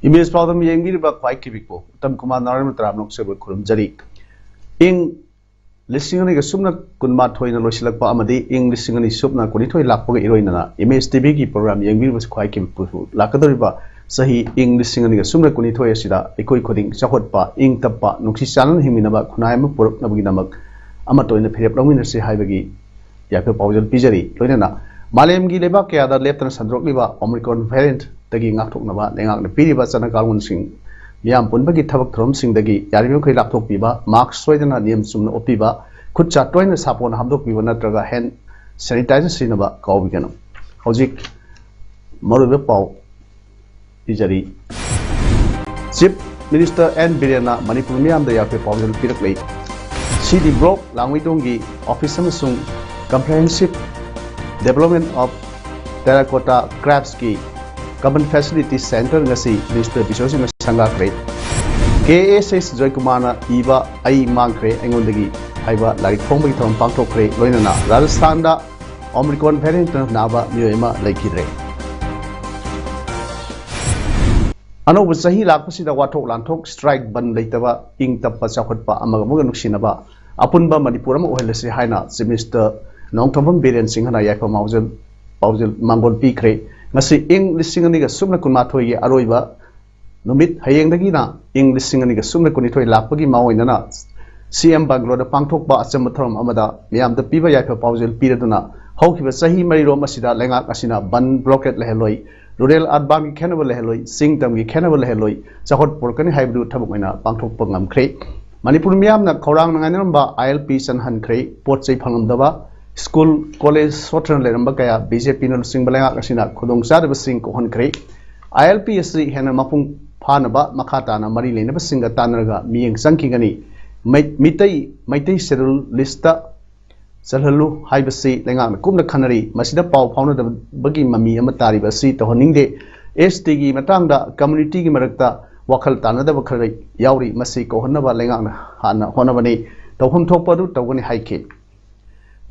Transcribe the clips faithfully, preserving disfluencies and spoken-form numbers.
Image ꯄꯥꯎꯗꯝ ꯌꯦꯡꯕꯤꯔꯤꯕ ꯈ꯭ꯋꯥꯏ ꯀꯤꯕꯤꯛꯄꯨ ꯎꯠꯇꯝ ꯀꯨꯃꯥꯔ ꯅꯥꯔꯥꯌꯟ ꯇꯔꯥꯝꯅ ꯅꯣꯛꯆꯕ ꯈꯨꯔꯨꯝꯖꯔꯤ꯫ ꯏꯪ ꯂꯤꯁꯤꯡ ꯑꯅꯤꯒ ꯁꯨꯞꯅ ꯀꯨꯟꯃꯥꯊꯣꯏꯅ ꯂꯣꯏꯁꯤꯜꯂꯛꯄ ꯑꯃꯗꯤ ꯏꯪ ꯂꯤꯁꯤꯡ ꯑꯅꯤ ꯁꯨꯞꯅ ꯀꯨꯟꯅꯤꯊꯣꯏ ꯂꯥꯛꯄꯒ ꯏꯔꯣꯏꯅꯅ ꯏꯃꯦꯖ ꯇꯤꯚꯤꯒꯤ ꯄ꯭ꯔꯣꯒ꯭ꯔꯥꯝ ꯌꯦꯡꯕꯤꯔꯤꯕꯁꯨ ꯈ꯭ꯋꯥꯏ ꯀꯤꯕꯤꯛꯄꯨ ꯂꯥꯛꯀꯗꯧꯔꯤꯕ ꯆꯍꯤ ꯏꯪ ꯂꯤꯁꯤꯡ ꯑꯅꯤꯒ ꯁꯨꯞꯅ ꯀꯨꯟꯅꯤꯊꯣꯏ ꯑꯁꯤꯗ ꯑꯩꯈꯣꯏ ꯈꯨꯗꯤꯡ ꯆꯥꯎꯈꯠꯄ, ꯏꯪ ꯇꯞꯄ, ꯅꯨꯡꯁꯤ ꯆꯥꯟꯅꯅ ꯍꯤꯡꯃꯤꯟꯅꯕ ꯈꯨꯟꯅꯥꯏ ꯑꯃ ꯄꯨꯔꯛꯅꯕꯒꯤꯗꯃꯛ ꯑꯃꯠꯇ ꯑꯣꯏꯅ ꯐꯤꯔꯦꯞ ꯂꯧꯃꯤꯟꯅꯁꯤ ꯍꯥꯏꯕꯒꯤ ꯌꯥꯏꯐ ꯄꯥꯎꯖꯦꯜ ꯄꯤꯖꯔꯤ꯫ ꯂꯣꯏꯅꯅ ꯃꯥꯂꯦꯝꯒꯤ ꯂꯩꯕꯥꯛ ꯀꯌꯥꯗ ꯂꯦꯞꯇꯅ ꯁꯟꯗꯣꯔꯛꯂꯤꯕ Omicron variant ꯇꯒꯤ ꯉꯥꯛꯊꯣꯛꯅꯕ ꯂꯩꯉꯥꯛꯅ ꯄꯤꯔꯤꯕ ꯆꯠꯅ ꯀꯥꯡꯂꯣꯟꯁꯤꯡ, ꯃꯤꯌꯥꯝ ꯄꯨꯟꯕꯒꯤ ꯊꯕꯛ ꯊꯧꯔꯝꯁꯤꯡꯗꯒꯤ ꯌꯥꯔꯤꯕꯃꯈꯩ ꯂꯥꯞꯊꯣꯛꯄꯤꯕ, mask ꯁꯣꯏꯗꯅ ꯅꯤꯌꯝ ꯆꯨꯝꯅ ꯎꯞꯄꯤꯕ, ꯈꯨꯠ ꯁꯥ ꯇꯣꯏꯅ ꯁꯥꯄꯣꯟ ꯍꯥꯝꯗꯣꯛꯄꯤꯕ ꯅꯠꯇ꯭ꯔꯒ hand sanitizer ꯁꯤꯖꯤꯟꯅꯕ ꯀꯥꯎꯕꯤꯒꯅꯨ꯫ ꯍꯧꯖꯤꯛ ꯃꯔꯨꯑꯣꯏꯕ ꯄꯥꯎ ꯄꯤꯖꯔꯤ꯫ Chief Minister N ꯕꯤꯔꯦꯟꯅ ꯃꯅꯤꯄꯨꯔ ꯃꯤꯌꯥꯝꯗ ꯌꯥꯏꯐ ꯄꯥꯎꯖꯦꯜ ꯄꯤꯔꯛꯂꯦ꯫ ꯁꯤ ꯗꯤ ꯕ꯭ꯂꯣꯛ ꯂꯥꯡꯃꯩꯗꯣꯡꯒꯤ office ꯑꯃꯁꯨꯡ Comprehensive Development of Terracotta Crafts ꯀꯤ Common Facility Center ꯉꯁꯤ Minister ꯕꯤꯁ꯭ꯋꯖꯤꯠꯅ ꯁꯪꯒꯥꯈ꯭ꯔꯦ꯫ ꯀꯦ ꯑꯦꯁ ꯑꯦꯁ ꯖꯣꯏꯀꯨꯃꯥꯔꯅ ꯏꯕ ꯑꯩ ꯃꯥꯡꯈ꯭ꯔꯦ ꯑꯩꯉꯣꯟꯗꯒꯤ ꯍꯥꯏꯕ ꯂꯥꯏꯔꯤꯛ ꯐꯣꯡꯕꯒꯤ ꯊꯧꯔꯝ ꯄꯥꯡꯊꯣꯛꯈ꯭ꯔꯦ꯫ ꯂꯣꯏꯅꯅ ꯔꯥꯖꯁꯊꯥꯟꯗ Omicron variant ꯅꯥꯕ ꯃꯤꯑꯣꯏ ꯑꯃ ꯂꯩꯈꯤꯗ꯭ꯔꯦ꯫ ꯑꯅꯧꯕ ꯆꯍꯤ ꯂꯥꯛꯄꯁꯤꯗ ꯋꯥꯊꯣꯛ ꯂꯥꯟꯊꯣꯛ, strike, ꯕꯟ ꯂꯩꯇꯕ, ꯏꯪ ꯇꯞꯄ ꯆꯥꯎꯈꯠꯄ, ꯑꯃꯒ ꯑꯃꯒ ꯅꯨꯡꯁꯤꯅꯕ, ꯑꯄꯨꯟꯕ ꯃꯅꯤꯄꯨꯔ ꯑꯃ ꯑꯣꯏꯍꯜꯂꯁꯤ ꯍꯥꯏꯅ Chief Minister ꯅꯣꯡꯊꯣꯝꯕꯝ ꯕꯤꯔꯦꯟ ꯁꯤꯡꯍꯅ ꯌꯥꯏꯐ ꯃꯥꯡꯖꯣꯜ ꯄꯥꯎꯖꯦꯜ ꯃꯥꯡꯒꯣꯜ ꯄꯤꯈ꯭ꯔꯦ꯫ ꯉꯁꯤ ꯏꯪ ꯂꯤꯁꯤꯡ ꯑꯅꯤꯒ ꯁꯨꯞꯅ ꯀꯨꯟꯃꯥꯊꯣꯏꯒꯤ ꯑꯔꯣꯏꯕ ꯅꯨꯃꯤꯠ ꯍꯌꯦꯡꯗꯒꯤꯅ ꯏꯪ ꯂꯤꯁꯤꯡ ꯑꯅꯤꯒ ꯁꯨꯞꯅ ꯀꯨꯟꯅꯤꯊꯣꯏ ꯂꯥꯛꯄꯒꯤ ꯃꯥꯡꯑꯣꯏꯅꯅ ꯁꯤ ꯑꯦꯝ ꯕꯪꯒ꯭ꯂꯣꯗ ꯄꯥꯡꯊꯣꯛꯄ ꯑꯆꯝꯕ ꯊꯧꯔꯝ ꯑꯃꯗ ꯃꯤꯌꯥꯝꯗ ꯄꯤꯕ ꯌꯥꯏꯐ ꯄꯥꯎꯖꯦꯜ ꯄꯤꯔꯗꯨꯅ ꯍꯧꯈꯤꯕ ꯆꯍꯤ ꯃꯔꯤꯔꯣꯝ ꯑꯁꯤꯗ ꯂꯩꯉꯥꯛ ꯑꯁꯤꯅ ꯕꯟ ꯕ꯭ꯂꯣꯀꯦꯠ ꯂꯩꯍꯜꯂꯣꯏ, ꯔꯨꯔꯦꯜ ꯑꯔꯕꯥꯟꯒꯤ ꯈꯦꯠꯅꯕ ꯂꯩꯍꯜꯂꯣꯏ, ꯆꯤꯡ ꯇꯝꯒꯤ ꯈꯦꯠꯅꯕ ꯂꯩꯍꯜꯂꯣꯏ, ꯆꯥꯎꯈꯠ ꯄꯨꯔꯛꯀꯅꯤ ꯍꯥꯏꯕꯗꯨ ꯊꯕꯛ ꯑꯣꯏꯅ ꯄꯥꯡꯊꯣꯛꯄ ꯉꯝꯈ꯭ꯔꯦ꯫ ꯃꯅꯤꯄꯨꯔ ꯃꯤꯌꯥꯝꯅ ꯈꯧꯔꯥꯡꯅ ꯉꯥꯏꯅꯔꯝꯕ ꯑꯥꯏ ꯑꯦꯜ ꯄꯤ ꯆꯟꯍꯟꯈ꯭ꯔꯦ, ꯄꯣꯠ ꯆꯩ ꯐꯪꯂꯝꯗꯕ, ꯁ꯭ꯀꯨꯜ, ꯀꯣꯂꯦꯖ ꯁꯣꯠꯊꯅ ꯂꯩꯔꯝꯕ ꯀꯌꯥ ꯕꯤ ꯖꯦ ꯄꯤꯅ ꯂꯨꯆꯤꯡꯕ ꯂꯩꯉꯥꯛ ꯑꯁꯤꯅ ꯈꯨꯗꯣꯡꯆꯥꯗꯕꯁꯤꯡ ꯀꯣꯛꯍꯟꯈ꯭ꯔꯦ꯫ ꯑꯥꯏ ꯑꯦꯜ ꯄꯤ ꯑꯁꯤ ꯍꯦꯟꯅ ꯃꯄꯨꯡ ꯐꯥꯅꯕ ꯃꯈꯥ ꯇꯥꯅ ꯃꯔꯤ ꯂꯩꯅꯕꯁꯤꯡꯒ ꯇꯥꯟꯅꯔꯒ ꯃꯤꯠꯌꯦꯡ ꯆꯪꯈꯤꯒꯅꯤ꯫ ꯃꯩ-, ꯃꯤꯇꯩ, ꯃꯩꯇꯩ schedule list ꯆꯜꯍꯜꯂꯨ ꯍꯥꯏꯕꯁꯤ ꯂꯩꯉꯥꯛꯅ ꯀꯨꯞꯅ ꯈꯟꯅꯔꯤ꯫ ꯃꯁꯤꯗ ꯄꯥꯎ ꯐꯥꯎꯅꯗꯕꯒꯤ ꯃꯃꯤ ꯑꯃ ꯇꯥꯔꯤꯕ ꯑꯁꯤ ꯇꯧꯍꯟꯅꯤꯡꯗꯦ꯫ ꯑꯦꯁ ꯇꯤꯒꯤ ꯃꯇꯥꯡꯗ communityꯒꯤ ꯃꯔꯛꯇ ꯋꯥꯈꯜ ꯇꯥꯅꯗꯕ ꯈꯔ ꯌꯥꯎꯔꯤ꯫ ꯃꯁꯤ ꯀꯣꯛꯍꯟꯅꯕ ꯂꯩꯉꯥꯛꯅ ꯍꯥꯟꯅ ꯍꯣꯠꯅꯕꯅꯤ꯫ ꯇꯧꯐꯝ ꯊꯣꯛꯄ ꯑꯗꯨ ꯇꯧꯒꯅꯤ ꯍꯥꯏꯈꯤ꯫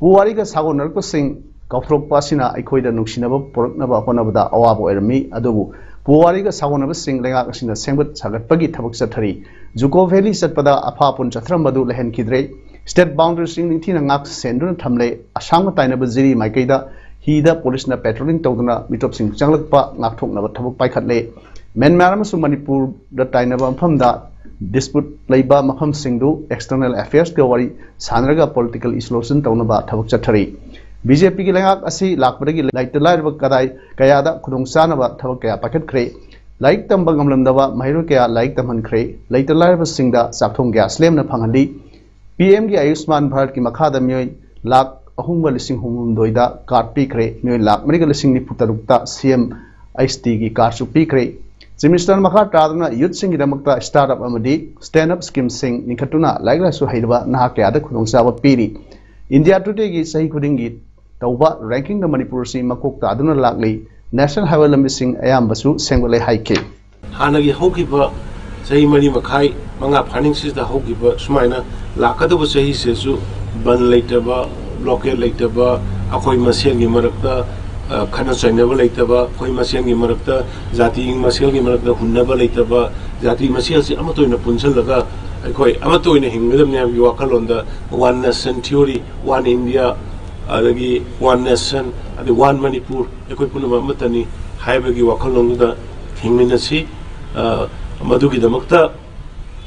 ꯄꯨꯋꯥꯔꯤꯒ ꯁꯥꯒꯣꯟꯅꯔꯛꯄꯁꯤꯡ ꯀꯥꯎꯊꯣꯔꯛꯄ ꯑꯁꯤꯅ ꯑꯩꯈꯣꯏꯗ ꯅꯨꯡꯁꯤꯅꯕ ꯄꯨꯔꯛꯅꯕ ꯍꯣꯠꯅꯕꯗ ꯑꯋꯥꯕ ꯑꯣꯏꯔꯝꯃꯤ꯫ ꯑꯗꯨꯕꯨ ꯄꯨꯋꯥꯔꯤꯒ ꯁꯥꯒꯣꯟꯅꯕꯁꯤꯡ ꯂꯩꯉꯥꯛ ꯑꯁꯤꯅ ꯁꯦꯝꯒꯠ ꯁꯥꯒꯠꯄꯒꯤ ꯊꯕꯛ ꯆꯠꯊꯔꯤ꯫ ꯖꯨꯀꯣ ꯚꯦꯂꯤ ꯆꯠꯄꯗ ꯑꯐꯥ ꯑꯄꯨꯟ ꯆꯠꯊꯔꯝꯕꯗꯨ ꯂꯩꯍꯟꯈꯤꯗ꯭ꯔꯦ꯫ State boundaryꯁꯤꯡ ꯅꯤꯡꯊꯤꯅ ꯉꯥꯛ ꯁꯦꯟꯗꯨꯅ ꯊꯝꯂꯦ꯫ ꯑꯁꯥꯡꯕ ꯇꯥꯏꯅꯕ ꯖꯤꯔꯤ ꯃꯥꯏꯀꯩꯗ ꯍꯤꯗ ꯄꯨꯂꯤꯁꯅ patrolling ꯇꯧꯗꯨꯅ ꯃꯤꯇꯣꯞꯁꯤꯡ ꯆꯪꯂꯛꯄ ꯉꯥꯛꯊꯣꯛꯅꯕ ꯊꯕꯛ ꯄꯥꯏꯈꯠꯂꯦ꯫ ꯃ꯭ꯌꯥꯟꯃꯥꯔ ꯑꯃꯁꯨꯡ ꯃꯅꯤꯄꯨꯔꯗ ꯇꯥꯏꯅꯕ ꯃꯐꯝꯗ dispute ꯂꯩꯕ ꯃꯐꯝꯁꯤꯡꯗꯨ external affairsꯀ ꯋꯥꯔꯤ ꯁꯥꯟꯅꯔꯒ political solution ꯇꯧꯅꯕ ꯊꯕꯛ ꯆꯠꯊꯔꯤ꯫ ꯕꯤ ꯖꯦ ꯄꯤꯒꯤ ꯂꯩꯉꯥꯛ ꯑꯁꯤ ꯂꯥꯛꯄꯗꯒꯤ ꯂꯩꯇ ꯂꯥꯏꯔꯕ ꯀꯗꯥꯏ ꯀꯌꯥꯗ ꯈꯨꯗꯣꯡꯆꯥꯅꯕ ꯊꯕꯛ ꯀꯌꯥ ꯄꯥꯏꯈꯠꯈ꯭ꯔꯦ꯫ ꯂꯥꯏꯔꯤꯛ ꯇꯝꯕ ꯉꯝꯂꯝꯗꯕ ꯃꯍꯩꯔꯣꯏ ꯀꯌꯥ ꯂꯥꯏꯔꯤꯛ ꯇꯝꯍꯟꯈ꯭ꯔꯦ꯫ ꯂꯩꯇ ꯂꯥꯏꯔꯕꯁꯤꯡꯗ ꯆꯥꯛꯊꯣꯡ gas ꯂꯦꯝꯅ ꯐꯪꯍꯜꯂꯤ꯫ ꯄꯤ ꯑꯦꯝꯒꯤ ꯑꯌꯨꯁꯃꯥꯟ ꯚꯥꯔꯠꯀꯤ ꯃꯈꯥꯗ ꯃꯤꯑꯣꯏ ꯂꯥꯈ ꯑꯍꯨꯝꯒ ꯂꯤꯁꯤꯡ ꯍꯨꯝꯐꯨꯍꯨꯝꯗꯣꯏꯗ card ꯄꯤꯈ꯭ꯔꯦ꯫ ꯃꯤꯑꯣꯏ ꯂꯥꯈ ꯃꯔꯤꯒ ꯂꯤꯁꯤꯡ ꯅꯤꯐꯨ ꯇꯔꯨꯛꯇ ꯁꯤ ꯑꯦꯝ ꯑꯩꯆ ꯇꯤꯒꯤ cardꯁꯨ ꯄꯤꯈ꯭ꯔꯦ꯫ ꯆꯤꯐ ꯃꯤꯅꯤꯁꯇꯔꯅ ꯃꯈꯥ ꯇꯥꯗꯨꯅ youthꯁꯤꯡꯒꯤꯗꯃꯛꯇ startup ꯑꯃꯗꯤ stand up schemeꯁꯤꯡ ꯂꯤꯡꯈꯠꯇꯨꯅ ꯂꯥꯏꯔꯤꯛ ꯂꯥꯏꯁꯨ ꯍꯩꯔꯕ ꯅꯍꯥ ꯀꯌꯥꯗ ꯈꯨꯗꯣꯡꯆꯥꯕ ꯄꯤꯔꯤ꯫ India Todayꯒꯤ ꯆꯍꯤ ꯈꯨꯗꯤꯡꯒꯤ ꯇꯧꯕ rankingꯗ ꯃꯅꯤꯄꯨꯔ ꯑꯁꯤ ꯃꯀꯣꯛ ꯇꯥꯗꯨꯅ ꯂꯥꯛꯂꯤ꯫ National highway ꯂꯝꯕꯤꯁꯤꯡ ꯑꯌꯥꯝꯕꯁꯨ ꯁꯦꯝꯒꯠꯂꯦ ꯍꯥꯏꯈꯤ꯫ ꯍꯥꯟꯅꯒꯤ ꯍꯧꯈꯤꯕ ꯆꯍꯤ ꯃꯔꯤ ꯃꯈꯥꯏ, ꯃꯉꯥ ꯐꯥꯅꯤꯡꯁꯤꯗ ꯍꯧꯈꯤꯕ ꯁꯨꯃꯥꯏꯅ ꯂꯥꯛꯀꯗꯕ ꯆꯍꯤꯁꯤꯗꯁꯨ ꯕꯟ ꯂꯩꯇꯕ, blockade ꯂꯩꯇꯕ, ꯑꯩꯈꯣꯏ ꯃꯁꯦꯜꯒꯤ ꯃꯔꯛꯇ, ꯑ, ꯈꯠꯅ ꯆꯩꯅꯕ ꯂꯩꯇꯕ, ꯑꯩꯈꯣꯏ ꯃꯁꯦꯜꯒꯤ ꯃꯔꯛꯇ, ꯖꯥꯇꯤ ꯃꯁꯦꯜꯒꯤ ꯃꯔꯛꯇ ꯍꯨꯟꯅꯕ ꯂꯩꯇꯕ, ꯖꯥꯇꯤ ꯃꯁꯦꯜꯁꯤ ꯑꯃꯠꯇ ꯑꯣꯏꯅ ꯄꯨꯟꯁꯤꯜꯂꯒ ꯑꯩꯈꯣꯏ ꯑꯃꯠꯇ ꯑꯣꯏꯅ ꯍꯤꯡꯒꯗꯕꯅꯤ ꯍꯥꯏꯕꯒꯤ ꯋꯥꯈꯜꯂꯣꯟꯗ one nation theory, one India, ꯑꯗꯒꯤ one nation, ꯑꯗꯩ one ꯃꯅꯤꯄꯨꯔ, ꯑꯩꯈꯣꯏ ꯄꯨꯝꯅꯃꯛ ꯑꯃꯠꯇꯅꯤ ꯍꯥꯏꯕꯒꯤ ꯋꯥꯈꯜꯂꯣꯟꯗꯨꯗ ꯍꯤꯡꯃꯤꯟꯅꯁꯤ꯫ ꯑ, ꯃꯗꯨꯒꯤꯗꯃꯛꯇ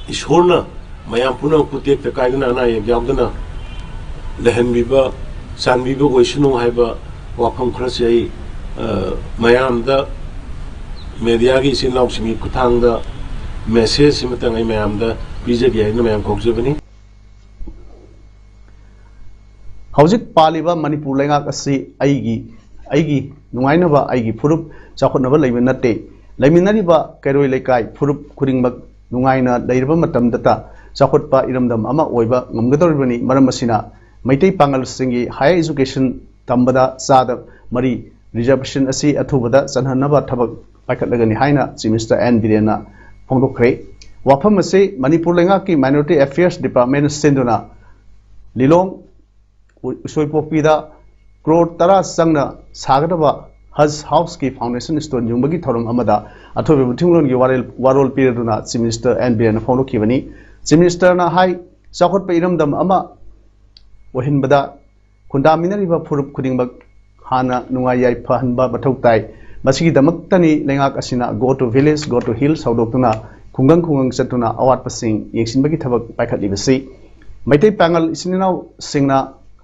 ꯏꯁꯣꯔꯅ ꯃꯌꯥꯝ ꯄꯨꯝꯅꯃꯛꯄꯨ ꯇꯦꯛꯇ ꯀꯥꯏꯗꯅ ꯑꯅꯥ ꯑꯌꯦꯛ ꯌꯥꯎꯗꯅ ꯂꯩꯍꯟꯕꯤꯕ, ꯆꯥꯟꯕꯤꯕ ꯑꯣꯏꯁꯅꯨ ꯍꯥꯏꯕ ꯋꯥꯐꯝ ꯈꯔꯁꯤ ꯑꯩ, ꯑ, ꯃꯌꯥꯝꯗ mediaꯒꯤ ꯏꯆꯤꯟ ꯏꯅꯥꯎꯁꯤꯡꯒꯤ ꯈꯨꯠꯊꯥꯡꯗ message ꯑꯃꯇꯪ ꯑꯩ ꯃꯌꯥꯝꯗ ꯄꯤꯖꯒꯦ ꯍꯥꯏꯅ ꯃꯌꯥꯝ ꯀꯧꯖꯕꯅꯤ꯫ ꯍꯧꯖꯤꯛ ꯄꯥꯜꯂꯤꯕ ꯃꯅꯤꯄꯨꯔ ꯂꯩꯉꯥꯛ ꯑꯁꯤ ꯑꯩꯒꯤ, ꯑꯩꯒꯤ ꯅꯨꯡꯉꯥꯏꯅꯕ, ꯑꯩꯒꯤ ꯐꯨꯔꯨꯞ ꯆꯥꯎꯈꯠꯅꯕ ꯂꯩꯕ ꯅꯠꯇꯦ꯫ ꯂꯩꯃꯤꯟꯅꯔꯤꯕ ꯀꯩꯔꯣꯏ ꯂꯩꯀꯥꯏ ꯐꯨꯔꯨꯞ ꯈꯨꯗꯤꯡꯃꯛ ꯅꯨꯡꯉꯥꯏꯅ ꯂꯩꯔꯕ ꯃꯇꯝꯗꯇ ꯆꯥꯎꯈꯠꯄ ꯏꯔꯝꯗꯝ ꯑꯃ ꯑꯣꯏꯕ ꯉꯝꯒꯗꯧꯔꯤꯕꯅꯤ꯫ ꯃꯔꯝ ꯑꯁꯤꯅ ꯃꯩꯇꯩ ꯄꯥꯉꯜꯁꯤꯡꯒꯤ higher education ꯇꯝꯕꯗ ꯆꯥꯗ ꯃꯔꯤ reservation ꯑꯁꯤ ꯑꯊꯨꯕꯗ ꯆꯜꯍꯟꯅꯕ ꯊꯕꯛ ꯄꯥꯏꯈꯠꯂꯒꯅꯤ ꯍꯥꯏꯅ Chief Minister ꯑꯦꯟ ꯕꯤꯔꯦꯟꯅ ꯐꯣꯡꯗꯣꯛꯈ꯭ꯔꯦ꯫ ꯋꯥꯐꯝ ꯑꯁꯤ ꯃꯅꯤꯄꯨꯔ ꯂꯩꯉꯥꯛꯀꯤ Minority Affairs Department ꯁꯤꯟꯗꯨꯅ ꯂꯤꯂꯣꯡ ꯎ-, ꯎꯁꯣꯏꯄꯣꯛꯄꯤꯗ ꯀ꯭ꯔꯣꯔ ꯇꯔꯥ ꯆꯪꯅ ꯁꯥꯒꯗꯕ ꯍꯖ ꯍꯥꯎꯁꯀꯤ foundation stone ꯌꯨꯡꯕꯒꯤ ꯊꯧꯔꯝ ꯑꯃꯗ ꯑꯊꯣꯏꯕ ꯃꯤꯊꯤꯡꯂꯣꯟꯒꯤ ꯋꯥꯔꯦꯜ-, ꯋꯥꯔꯣꯜ ꯄꯤꯔꯗꯨꯅ Chief Minister ꯑꯦꯟ ꯕꯤꯔꯦꯟꯅ ꯐꯣꯡꯗꯣꯛꯈꯤꯕꯅꯤ꯫ Chief Ministerꯅ ꯍꯥꯏ, ꯆꯥꯎꯈꯠꯄ ꯏꯔꯝꯗꯝ ꯑꯃ ꯑꯣꯏꯍꯟꯕꯗ ꯈꯨꯟꯗꯥꯃꯤꯟꯅꯔꯤꯕ ꯐꯨꯔꯨꯞ ꯈꯨꯗꯤꯡꯃꯛ ꯍꯥꯟꯅ ꯅꯨꯡꯉꯥꯏ ꯌꯥꯏꯐꯍꯟꯕ ꯃꯊꯧ ꯇꯥꯏ꯫ ꯃꯁꯤꯒꯤꯗꯃꯛꯇꯅꯤ ꯂꯩꯉꯥꯛ ꯑꯁꯤꯅ Go to Village, Go to Hills ꯍꯧꯗꯣꯛꯇꯨꯅ ꯈꯨꯡꯒꯪ ꯈꯨꯡꯒꯪ ꯆꯠꯇꯨꯅ ꯑꯋꯥꯠꯄꯁꯤꯡ ꯌꯦꯡꯁꯤꯟꯕꯒꯤ ꯊꯕꯛ ꯄꯥꯏꯈꯠꯂꯤꯕꯁꯤ꯫ ꯃꯩꯇꯩ ꯄꯥꯉꯜ ꯏꯆꯤꯟ ꯏꯅꯥꯎꯁꯤꯡꯅ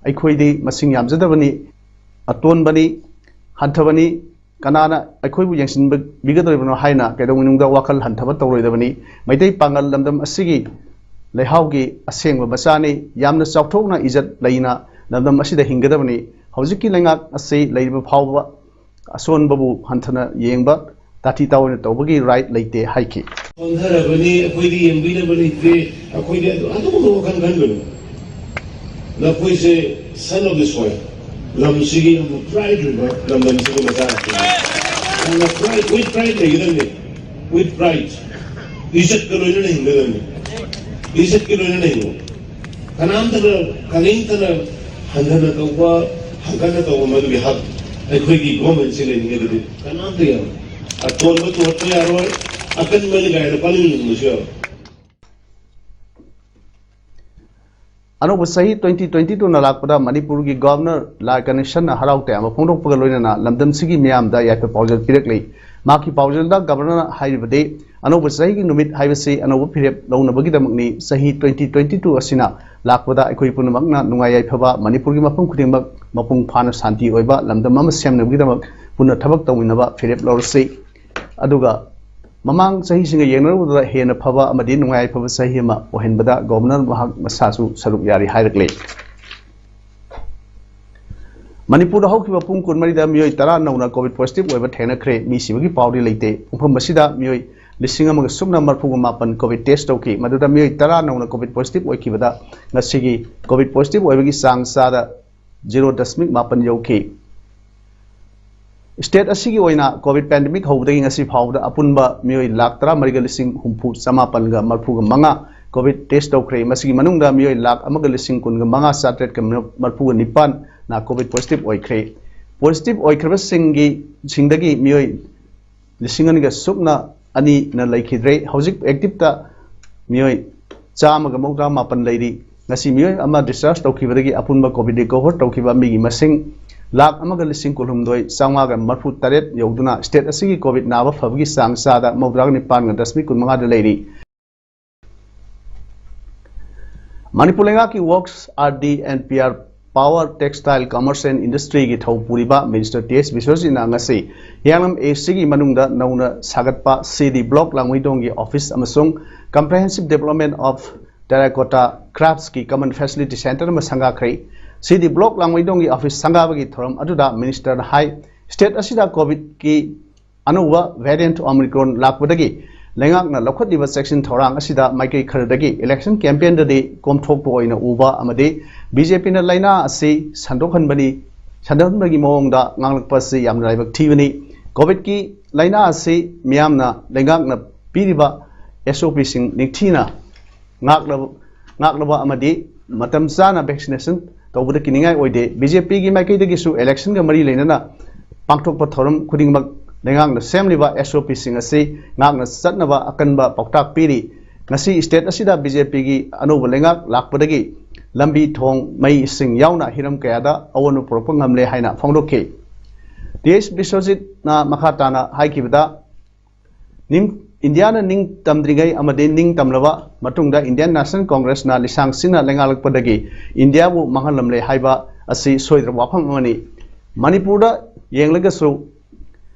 ꯑꯩꯈꯣꯏꯗꯤ ꯃꯁꯤꯡ ꯌꯥꯝꯖꯗꯕꯅꯤ, ꯑꯇꯣꯟꯕꯅꯤ, ꯍꯟꯊꯕꯅꯤ, ꯀꯅꯥꯅ ꯑꯩꯈꯣꯏꯕꯨ ꯌꯦꯡꯁꯤꯟꯕꯤꯒꯗꯧꯔꯤꯕꯅꯣ ꯍꯥꯏꯅ ꯀꯩꯗꯧꯅꯨꯡꯗ ꯋꯥꯈꯜ ꯍꯟꯊꯕ ꯇꯧꯔꯣꯏꯗꯕꯅꯤ꯫ ꯃꯩꯇꯩ ꯄꯥꯉꯜ ꯂꯝꯗꯝ ꯑꯁꯤꯒꯤ ꯂꯩꯍꯥꯎꯒꯤ ꯑꯁꯦꯡꯕ ꯃꯆꯥꯅꯤ꯫ ꯌꯥꯝꯅ ꯆꯥꯎꯊꯣꯛꯅ ꯏꯖꯠ ꯂꯩꯅ ꯂꯝꯗꯝ ꯑꯁꯤꯗ ꯍꯤꯡꯒꯗꯕꯅꯤ꯫ ꯍꯧꯖꯤꯛꯀꯤ ꯂꯩꯉꯥꯛ ꯑꯁꯤ ꯂꯩꯔꯤꯕ ꯐꯥꯎꯕ ꯑꯁꯣꯟꯕꯕꯨ ꯍꯟꯊꯅ ꯌꯦꯡꯕ, ꯇꯥꯊꯤ ꯇꯥꯑꯣꯏꯅ ꯇꯧꯕꯒꯤ right ꯂꯩꯇꯦ ꯍꯥꯏꯈꯤ꯫ ꯁꯣꯟꯊꯔꯕꯅꯤ, ꯑꯩꯈꯣꯏꯗꯤ ꯌꯦꯡꯕꯤꯅꯕ ꯂꯩꯇꯦ, ꯑꯩꯈꯣꯏꯗꯤ ꯑꯗꯨ-, ꯑꯗꯨꯒꯨꯝꯕ ꯋꯥꯈꯜ ꯈꯟꯒꯅꯨ꯫ ꯅꯈꯣꯏꯁꯦ son of the soil, ꯂꯝꯁꯤꯒꯤ ꯌꯥꯝꯅ pride ꯑꯣꯏꯕ, ꯂꯝꯗꯝꯁꯤꯒꯤ ꯃꯆꯥ ꯉꯥꯛꯇꯅꯤ꯫ ꯌꯥꯝꯅ pride, with pride ꯂꯩꯒꯗꯕꯅꯤ, with pride꯫ ꯏꯖꯠꯀ ꯂꯣꯏꯅꯅ ꯍꯤꯡꯒꯗꯕꯅꯤ, ꯏꯖꯠꯀ ꯂꯣꯏꯅꯅ ꯍꯤꯡꯉꯨ꯫ ꯀꯅꯥꯝꯇꯅ, ꯀꯔꯤꯝꯇꯅ ꯍꯟꯊꯅ ꯇꯧꯕ, ꯍꯟꯊꯅ ꯇꯧꯕ, ꯃꯗꯨꯒꯤ ꯍꯛ ꯑꯩꯈꯣꯏꯒꯤ governmentꯁꯤ ꯂꯩꯅꯤꯡꯉꯒꯗꯤ ꯀꯅꯥꯝꯇ ꯌꯥꯔꯣꯏ꯫ ꯑꯇꯣꯟꯕ ꯇꯣꯟꯕ ꯌꯥꯔꯣꯏ, ꯑꯀꯟꯕꯅꯤ ꯀꯥꯏꯅ ꯄꯪꯂꯤꯡ ꯂꯤꯡꯕꯁꯨ ꯌꯥꯔꯣꯏ꯫ ꯑꯅꯧꯕ ꯆꯍꯤ twenty twenty twoꯅ ꯂꯥꯛꯄꯗ ꯃꯅꯤꯄꯨꯔꯒꯤ Governor ꯂꯥꯏ ꯒꯅꯦꯁꯟꯅ ꯍꯔꯥꯎ ꯇꯌꯥꯝꯕ ꯐꯣꯡꯗꯣꯛꯄꯒ ꯂꯣꯏꯅꯅ ꯂꯝꯗꯝꯁꯤꯒꯤ ꯃꯤꯌꯥꯝꯗ ꯌꯥꯏꯐ ꯄꯥꯎꯖꯦꯜ ꯄꯤꯔꯛꯂꯤ꯫ ꯃꯍꯥꯛꯀꯤ ꯄꯥꯎꯖꯦꯜꯗ Governorꯅ ꯍꯥꯏꯔꯤꯕꯗꯤ, ꯑꯅꯧꯕ ꯆꯍꯤꯒꯤ ꯅꯨꯃꯤꯠ ꯍꯥꯏꯕꯁꯤ ꯑꯅꯧꯕ ꯐꯤꯔꯦꯞ ꯂꯧꯅꯕꯒꯤꯗꯃꯛꯅꯤ꯫ ꯆꯍꯤ twenty twenty two ꯑꯁꯤꯅ ꯂꯥꯛꯄꯗ ꯑꯩꯈꯣꯏ ꯄꯨꯝꯅꯃꯛꯅ ꯅꯨꯡꯉꯥꯏ ꯌꯥꯏꯐꯕ, ꯃꯅꯤꯄꯨꯔꯒꯤ ꯃꯐꯝ ꯈꯨꯗꯤꯡꯃꯛ ꯃꯄꯨꯡ ꯐꯥꯅ ꯁꯥꯟꯇꯤ ꯑꯣꯏꯕ ꯂꯝꯗꯝ ꯑꯃ ꯁꯦꯝꯅꯕꯒꯤꯗꯃꯛ ꯄꯨꯟꯅ ꯊꯕꯛ ꯇꯧꯃꯤꯟꯅꯕ ꯐꯤꯔꯦꯞ ꯂꯧꯔꯁꯤ꯫ ꯑꯗꯨꯒ ꯃꯃꯥꯡ ꯆꯍꯤꯁꯤꯡꯒ ꯌꯦꯡꯅꯔꯨꯕꯗ ꯍꯦꯟꯅ ꯐꯕ ꯑꯃꯗꯤ ꯅꯨꯡꯉꯥꯏ ꯌꯥꯏꯐꯕ ꯆꯍꯤ ꯑꯃ ꯑꯣꯏꯍꯟꯕꯗ Governor ꯃꯍꯥꯛ ꯃꯁꯥꯁꯨ ꯁꯔꯨꯛ ꯌꯥꯔꯤ ꯍꯥꯏꯔꯛꯂꯤ꯫ ꯃꯅꯤꯄꯨꯔꯗ ꯍꯧꯈꯤꯕ ꯄꯨꯡ ꯀꯨꯟꯃꯔꯤꯗ ꯃꯤꯑꯣꯏ ꯇꯔꯥ ꯅꯧꯅ ꯀꯣꯚꯤꯗ ꯄꯣꯖꯤꯇꯤꯚ ꯑꯣꯏꯕ ꯊꯦꯡꯅꯈ꯭ꯔꯦ꯫ ꯃꯤ ꯁꯤꯕꯒꯤ ꯄꯥꯎꯗꯤ ꯂꯩꯇꯦ꯫ ꯄꯨꯡꯐꯝ ꯑꯁꯤꯗ ꯃꯤꯑꯣꯏ ꯂꯤꯁꯤꯡ ꯑꯃꯒ ꯁꯨꯞꯅ ꯃꯔꯤꯐꯨꯒ ꯃꯥꯄꯟ ꯀꯣꯚꯤꯗ ꯇꯦꯁ ꯇꯧꯈꯤ꯫ ꯃꯗꯨꯗ ꯃꯤꯑꯣꯏ ꯇꯔꯥ ꯅꯧꯅ ꯀꯣꯚꯤꯗ ꯄꯣꯖꯤꯇꯤꯚ ꯑꯣꯏꯈꯤꯕꯗ ꯉꯁꯤꯒꯤ ꯀꯣꯚꯤꯗ ꯄꯣꯖꯤꯇꯤꯚ ꯑꯣꯏꯕꯒꯤ ꯆꯥꯡ ꯆꯥꯗ ꯖꯤꯔꯣ ꯗꯁꯃꯤꯛ ꯃꯥꯄꯟ ꯌꯧꯈꯤ꯫ ꯁ꯭ꯇꯦꯠ ꯑꯁꯤꯒꯤ ꯑꯣꯏꯅ ꯀꯣꯚꯤꯗ ꯄꯦꯟꯗꯦꯃꯤꯛ ꯍꯧꯕꯗꯒꯤ ꯉꯁꯤ ꯐꯥꯎꯕꯗ ꯑꯄꯨꯟꯕ ꯃꯤꯑꯣꯏ ꯂꯥꯈ ꯇꯔꯥꯃꯔꯤꯒ ꯂꯤꯁꯤꯡ ꯍꯨꯝꯐꯨ ꯆꯃꯥꯄꯟꯒ ꯃꯔꯤꯐꯨꯒ ꯃꯉꯥ ꯀꯣꯚꯤꯗ ꯇꯦꯁ ꯇꯧꯈ꯭ꯔꯦ꯫ ꯃꯁꯤꯒꯤ ꯃꯅꯨꯡꯗ ꯃꯤꯑꯣꯏ ꯂꯥꯈ ꯑꯃꯒ ꯂꯤꯁꯤꯡ ꯀꯨꯟꯒ ꯃꯉꯥ ꯆꯥꯇ꯭ꯔꯦꯠꯀ ꯃꯔꯤꯐꯨꯒ ꯅꯤꯄꯥꯟꯅ ꯀꯣꯚꯤꯗ ꯄꯣꯖꯤꯇꯤꯚ ꯑꯣꯏꯈ꯭ꯔꯦ꯫ ꯄꯣꯖꯤꯇꯤꯚ ꯑꯣꯏꯈ꯭ꯔꯕꯁꯤꯡꯒꯤ ꯁꯤꯡꯗꯒꯤ ꯃꯤꯑꯣꯏ ꯂꯤꯁꯤꯡ ꯑꯅꯤꯒ ꯁꯨꯞꯅ ꯑꯅꯤꯅ ꯂꯩꯈꯤꯗ꯭ꯔꯦ꯫ ꯍꯧꯖꯤꯛ ꯑꯦꯛꯇꯤꯚꯇ ꯃꯤꯑꯣꯏ ꯆꯥꯝꯃꯒ ꯃꯧꯗ꯭ꯔꯥ ꯃꯥꯄꯟ ꯂꯩꯔꯤ꯫ ꯉꯁꯤ ꯃꯤꯑꯣꯏ ꯑꯃ ꯗꯤꯁꯆꯥꯔꯖ ꯇꯧꯈꯤꯕꯗꯒꯤ ꯑꯄꯨꯟꯕ ꯀꯣꯚꯤꯗ ꯔꯤꯀꯣꯚꯔ ꯇꯧꯈꯤꯕ ꯃꯤꯒꯤ ꯃꯁꯤꯡ ꯂꯥꯈ ꯑꯃꯒ ꯂꯤꯁꯤꯡ ꯀꯨꯟꯍꯨꯝꯗꯣꯏ ꯆꯥꯝꯃꯉꯥꯒ ꯃꯔꯤꯐꯨ ꯇꯔꯦꯠ ꯌꯧꯗꯨꯅ ꯁ꯭ꯇꯦꯠ ꯑꯁꯤꯒꯤ ꯀꯣꯚꯤꯗ ꯅꯥꯕ ꯐꯕꯒꯤ ꯆꯥꯡ ꯆꯥꯗ ꯃꯧꯗ꯭ꯔꯥꯒ ꯅꯤꯄꯥꯟꯒ ꯗꯁꯃꯤꯛ ꯀꯨꯟꯃꯉꯥꯗ ꯂꯩꯔꯤ꯫ ꯃꯅꯤꯄꯨꯔ ꯂꯩꯉꯥꯛꯀꯤ Works R D and P R Power Textile Commerce and Industryꯒꯤ ꯊꯧ ꯄꯨꯔꯤꯕ ꯃꯤꯅꯤꯁꯇꯔ ꯇꯤ ꯑꯦꯁ ꯕꯤꯁ꯭ꯋꯖꯤꯠꯅ ꯉꯁꯤ ꯍꯤꯌꯥꯡꯂꯝ ꯑꯦ ꯁꯤꯒꯤ ꯃꯅꯨꯡꯗ ꯅꯧꯅ ꯁꯥꯒꯠꯄ ꯁꯤ ꯗꯤ ꯕ꯭ꯂꯣꯛ ꯂꯥꯡꯃꯩꯗꯣꯡꯒꯤ ꯑꯣꯐꯤꯁ ꯑꯃꯁꯨꯡ Comprehensive Development of Terracotta Craftsꯀꯤ Common Facility Centre ꯑꯃ ꯁꯪꯒꯥꯈ꯭ꯔꯦ꯫ ꯁꯤ ꯗꯤ ꯕ꯭ꯂꯣꯛ ꯂꯥꯡꯃꯩꯗꯣꯡꯒꯤ ꯑꯣꯐꯤꯁ ꯁꯪꯒꯥꯕꯒꯤ ꯊꯧꯔꯝ ꯑꯗꯨꯗ ꯃꯤꯅꯤꯁꯇꯔꯅ ꯍꯥꯏ, ꯁ꯭ꯇꯦꯠ ꯑꯁꯤꯗ ꯀꯣꯚꯤꯗꯀꯤ ꯑꯅꯧꯕ variant Omicron ꯂꯥꯛꯄꯗꯒꯤ ꯂꯩꯉꯥꯛꯅ ꯂꯧꯈꯠꯂꯤꯕ ꯆꯦꯛꯁꯤꯟ ꯊꯧꯔꯥꯡ ꯑꯁꯤꯗ ꯃꯥꯏꯀꯩ ꯈꯔꯗꯒꯤ election campaignꯗꯗꯤ ꯀꯣꯝꯊꯣꯛꯄ ꯑꯣꯏꯅ ꯎꯕ ꯑꯃꯗꯤ ꯕꯤ ꯖꯦ ꯄꯤꯅ ꯂꯥꯏꯅꯥ ꯑꯁꯤ ꯁꯟꯗꯣꯛꯍꯟꯕꯅꯤ, ꯁꯟꯗꯣꯛꯍꯟꯕꯒꯤ ꯃꯑꯣꯡꯗ ꯉꯥꯡꯂꯛꯄ ꯑꯁꯤ ꯌꯥꯝꯅ ꯂꯥꯏꯕꯛ ꯊꯤꯕꯅꯤ꯫ ꯀꯣꯚꯤꯗꯀꯤ ꯂꯥꯏꯅꯥ ꯑꯁꯤ ꯃꯤꯌꯥꯝꯅ ꯂꯩꯉꯥꯛꯅ ꯄꯤꯔꯤꯕ ꯑꯦꯁ ꯑꯣ ꯄꯤꯁꯤꯡ ꯅꯤꯡꯊꯤꯅ ꯉꯥꯛꯂꯕ, ꯉꯥꯛꯂꯕ ꯑꯃꯗꯤ ꯃꯇꯝ ꯆꯥꯅ vaccination ꯇꯧꯕꯗ ꯀꯤꯅꯤꯡꯉꯥꯏ ꯑꯣꯏꯗꯦ꯫ ꯕꯤ ꯖꯦ ꯄꯤꯒꯤ ꯃꯥꯏꯀꯩꯗꯒꯤꯁꯨ election ꯒ ꯃꯔꯤ ꯂꯩꯅꯅ ꯄꯥꯡꯊꯣꯛꯄ ꯊꯧꯔꯝ ꯈꯨꯗꯤꯡꯃꯛ ꯂꯩꯉꯥꯛꯅ ꯁꯦꯝꯂꯤꯕ ꯑꯦꯁ ꯑꯣ ꯄꯤꯁꯤꯡ ꯑꯁꯤ ꯉꯥꯛꯅ ꯆꯠꯅꯕ ꯑꯀꯟꯕ ꯄꯥꯎꯇꯥꯛ ꯄꯤꯔꯤ꯫ ꯉꯁꯤ ꯁ꯭ꯇꯦꯠ ꯑꯁꯤꯗ ꯕꯤ ꯖꯦ ꯄꯤꯒꯤ ꯑꯅꯧꯕ ꯂꯩꯉꯥꯛ ꯂꯥꯛꯄꯗꯒꯤ ꯂꯝꯕꯤ, ꯊꯣꯡ, ꯃꯩ, ꯏꯁꯤꯡ ꯌꯥꯎꯅ ꯍꯤꯔꯝ ꯀꯌꯥꯗ ꯑꯑꯣꯟꯕ ꯄꯨꯔꯛꯄ ꯉꯝꯂꯦ ꯍꯥꯏꯅ ꯐꯣꯡꯗꯣꯛꯈꯤ꯫ ꯇꯤ ꯑꯦꯁ ꯕꯤꯁ꯭ꯋꯖꯤꯠꯅ ꯃꯈꯥ ꯇꯥꯅ ꯍꯥꯏꯈꯤꯕꯗ, ꯅꯤꯡ-, ꯏꯟꯗꯤꯌꯥꯅ ꯅꯤꯡ ꯇꯝꯗ꯭ꯔꯤꯉꯩ ꯑꯃꯗꯤ ꯅꯤꯡ ꯇꯝꯂꯕ ꯃꯇꯨꯡꯗ Indian National Congressꯅ ꯂꯤꯁꯥꯡ ꯁꯤꯟꯅ ꯂꯩꯉꯥꯛꯂꯛꯄꯗꯒꯤ ꯏꯟꯗꯤꯌꯥꯕꯨ ꯃꯥꯡꯍꯜꯂꯝꯂꯦ ꯍꯥꯏꯕ ꯑꯁꯤ ꯁꯣꯏꯗ꯭ꯔꯕ ꯋꯥꯐꯝ ꯑꯃꯅꯤ꯫ ꯃꯅꯤꯄꯨꯔꯗ ꯌꯦꯡꯂꯒꯁꯨ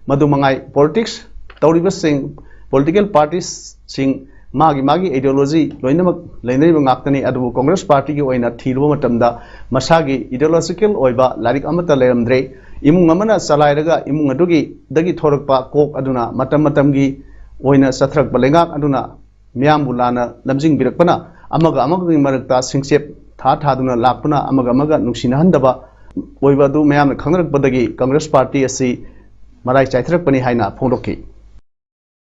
ꯃꯗꯨ ꯃꯉꯥꯏ, politics ꯇꯧꯔꯤꯕꯁꯤꯡ, political parties ꯁꯤꯡ ꯃꯥꯒꯤ ꯃꯥꯒꯤ ideology ꯂꯣꯏꯅꯃꯛ ꯂꯩꯅꯔꯤꯕ ꯉꯥꯛꯇꯅꯤ꯫ ꯑꯗꯨꯕꯨ Congress partyꯒꯤ ꯑꯣꯏꯅ ꯊꯤꯔꯨꯕ ꯃꯇꯝꯗ ꯃꯁꯥꯒꯤ ideological ꯑꯣꯏꯕ ꯂꯥꯏꯔꯤꯛ ꯑꯃꯠꯇ ꯂꯩꯔꯝꯗ꯭ꯔꯦ꯫ ꯏꯃꯨꯡ ꯑꯃꯅ ꯆꯂꯥꯏꯔꯒ ꯏꯃꯨꯡ ꯑꯗꯨꯒꯤ ꯗꯒꯤ ꯊꯣꯔꯛꯄ ꯀꯣꯛ ꯑꯗꯨꯅ ꯃꯇꯝ ꯃꯇꯝꯒꯤ ꯑꯣꯏꯅ ꯆꯠꯊꯔꯛꯄ ꯂꯩꯉꯥꯛ ꯑꯗꯨꯅ ꯃꯤꯌꯥꯝꯕꯨ ꯂꯥꯟꯅ ꯂꯝꯖꯤꯡꯕꯤꯔꯛꯄꯅ ꯑꯃꯒ ꯑꯃꯒꯒꯤ ꯃꯔꯛꯇ ꯁꯤꯡꯆꯦꯞ ꯊꯥ ꯊꯥꯗꯨꯅ ꯂꯥꯛꯄꯅ ꯑꯃꯒ ꯑꯃꯒ ꯅꯨꯡꯁꯤꯅꯍꯟꯗꯕ ꯑꯣꯏꯕ ꯑꯗꯨ ꯃꯌꯥꯝꯅ ꯈꯪꯅꯔꯛꯄꯗꯒꯤ Congress party ꯑꯁꯤ ꯃꯔꯥꯏ ꯆꯥꯏꯊꯔꯛꯄꯅꯤ ꯍꯥꯏꯅ ꯐꯣꯡꯗꯣꯛꯈꯤ꯫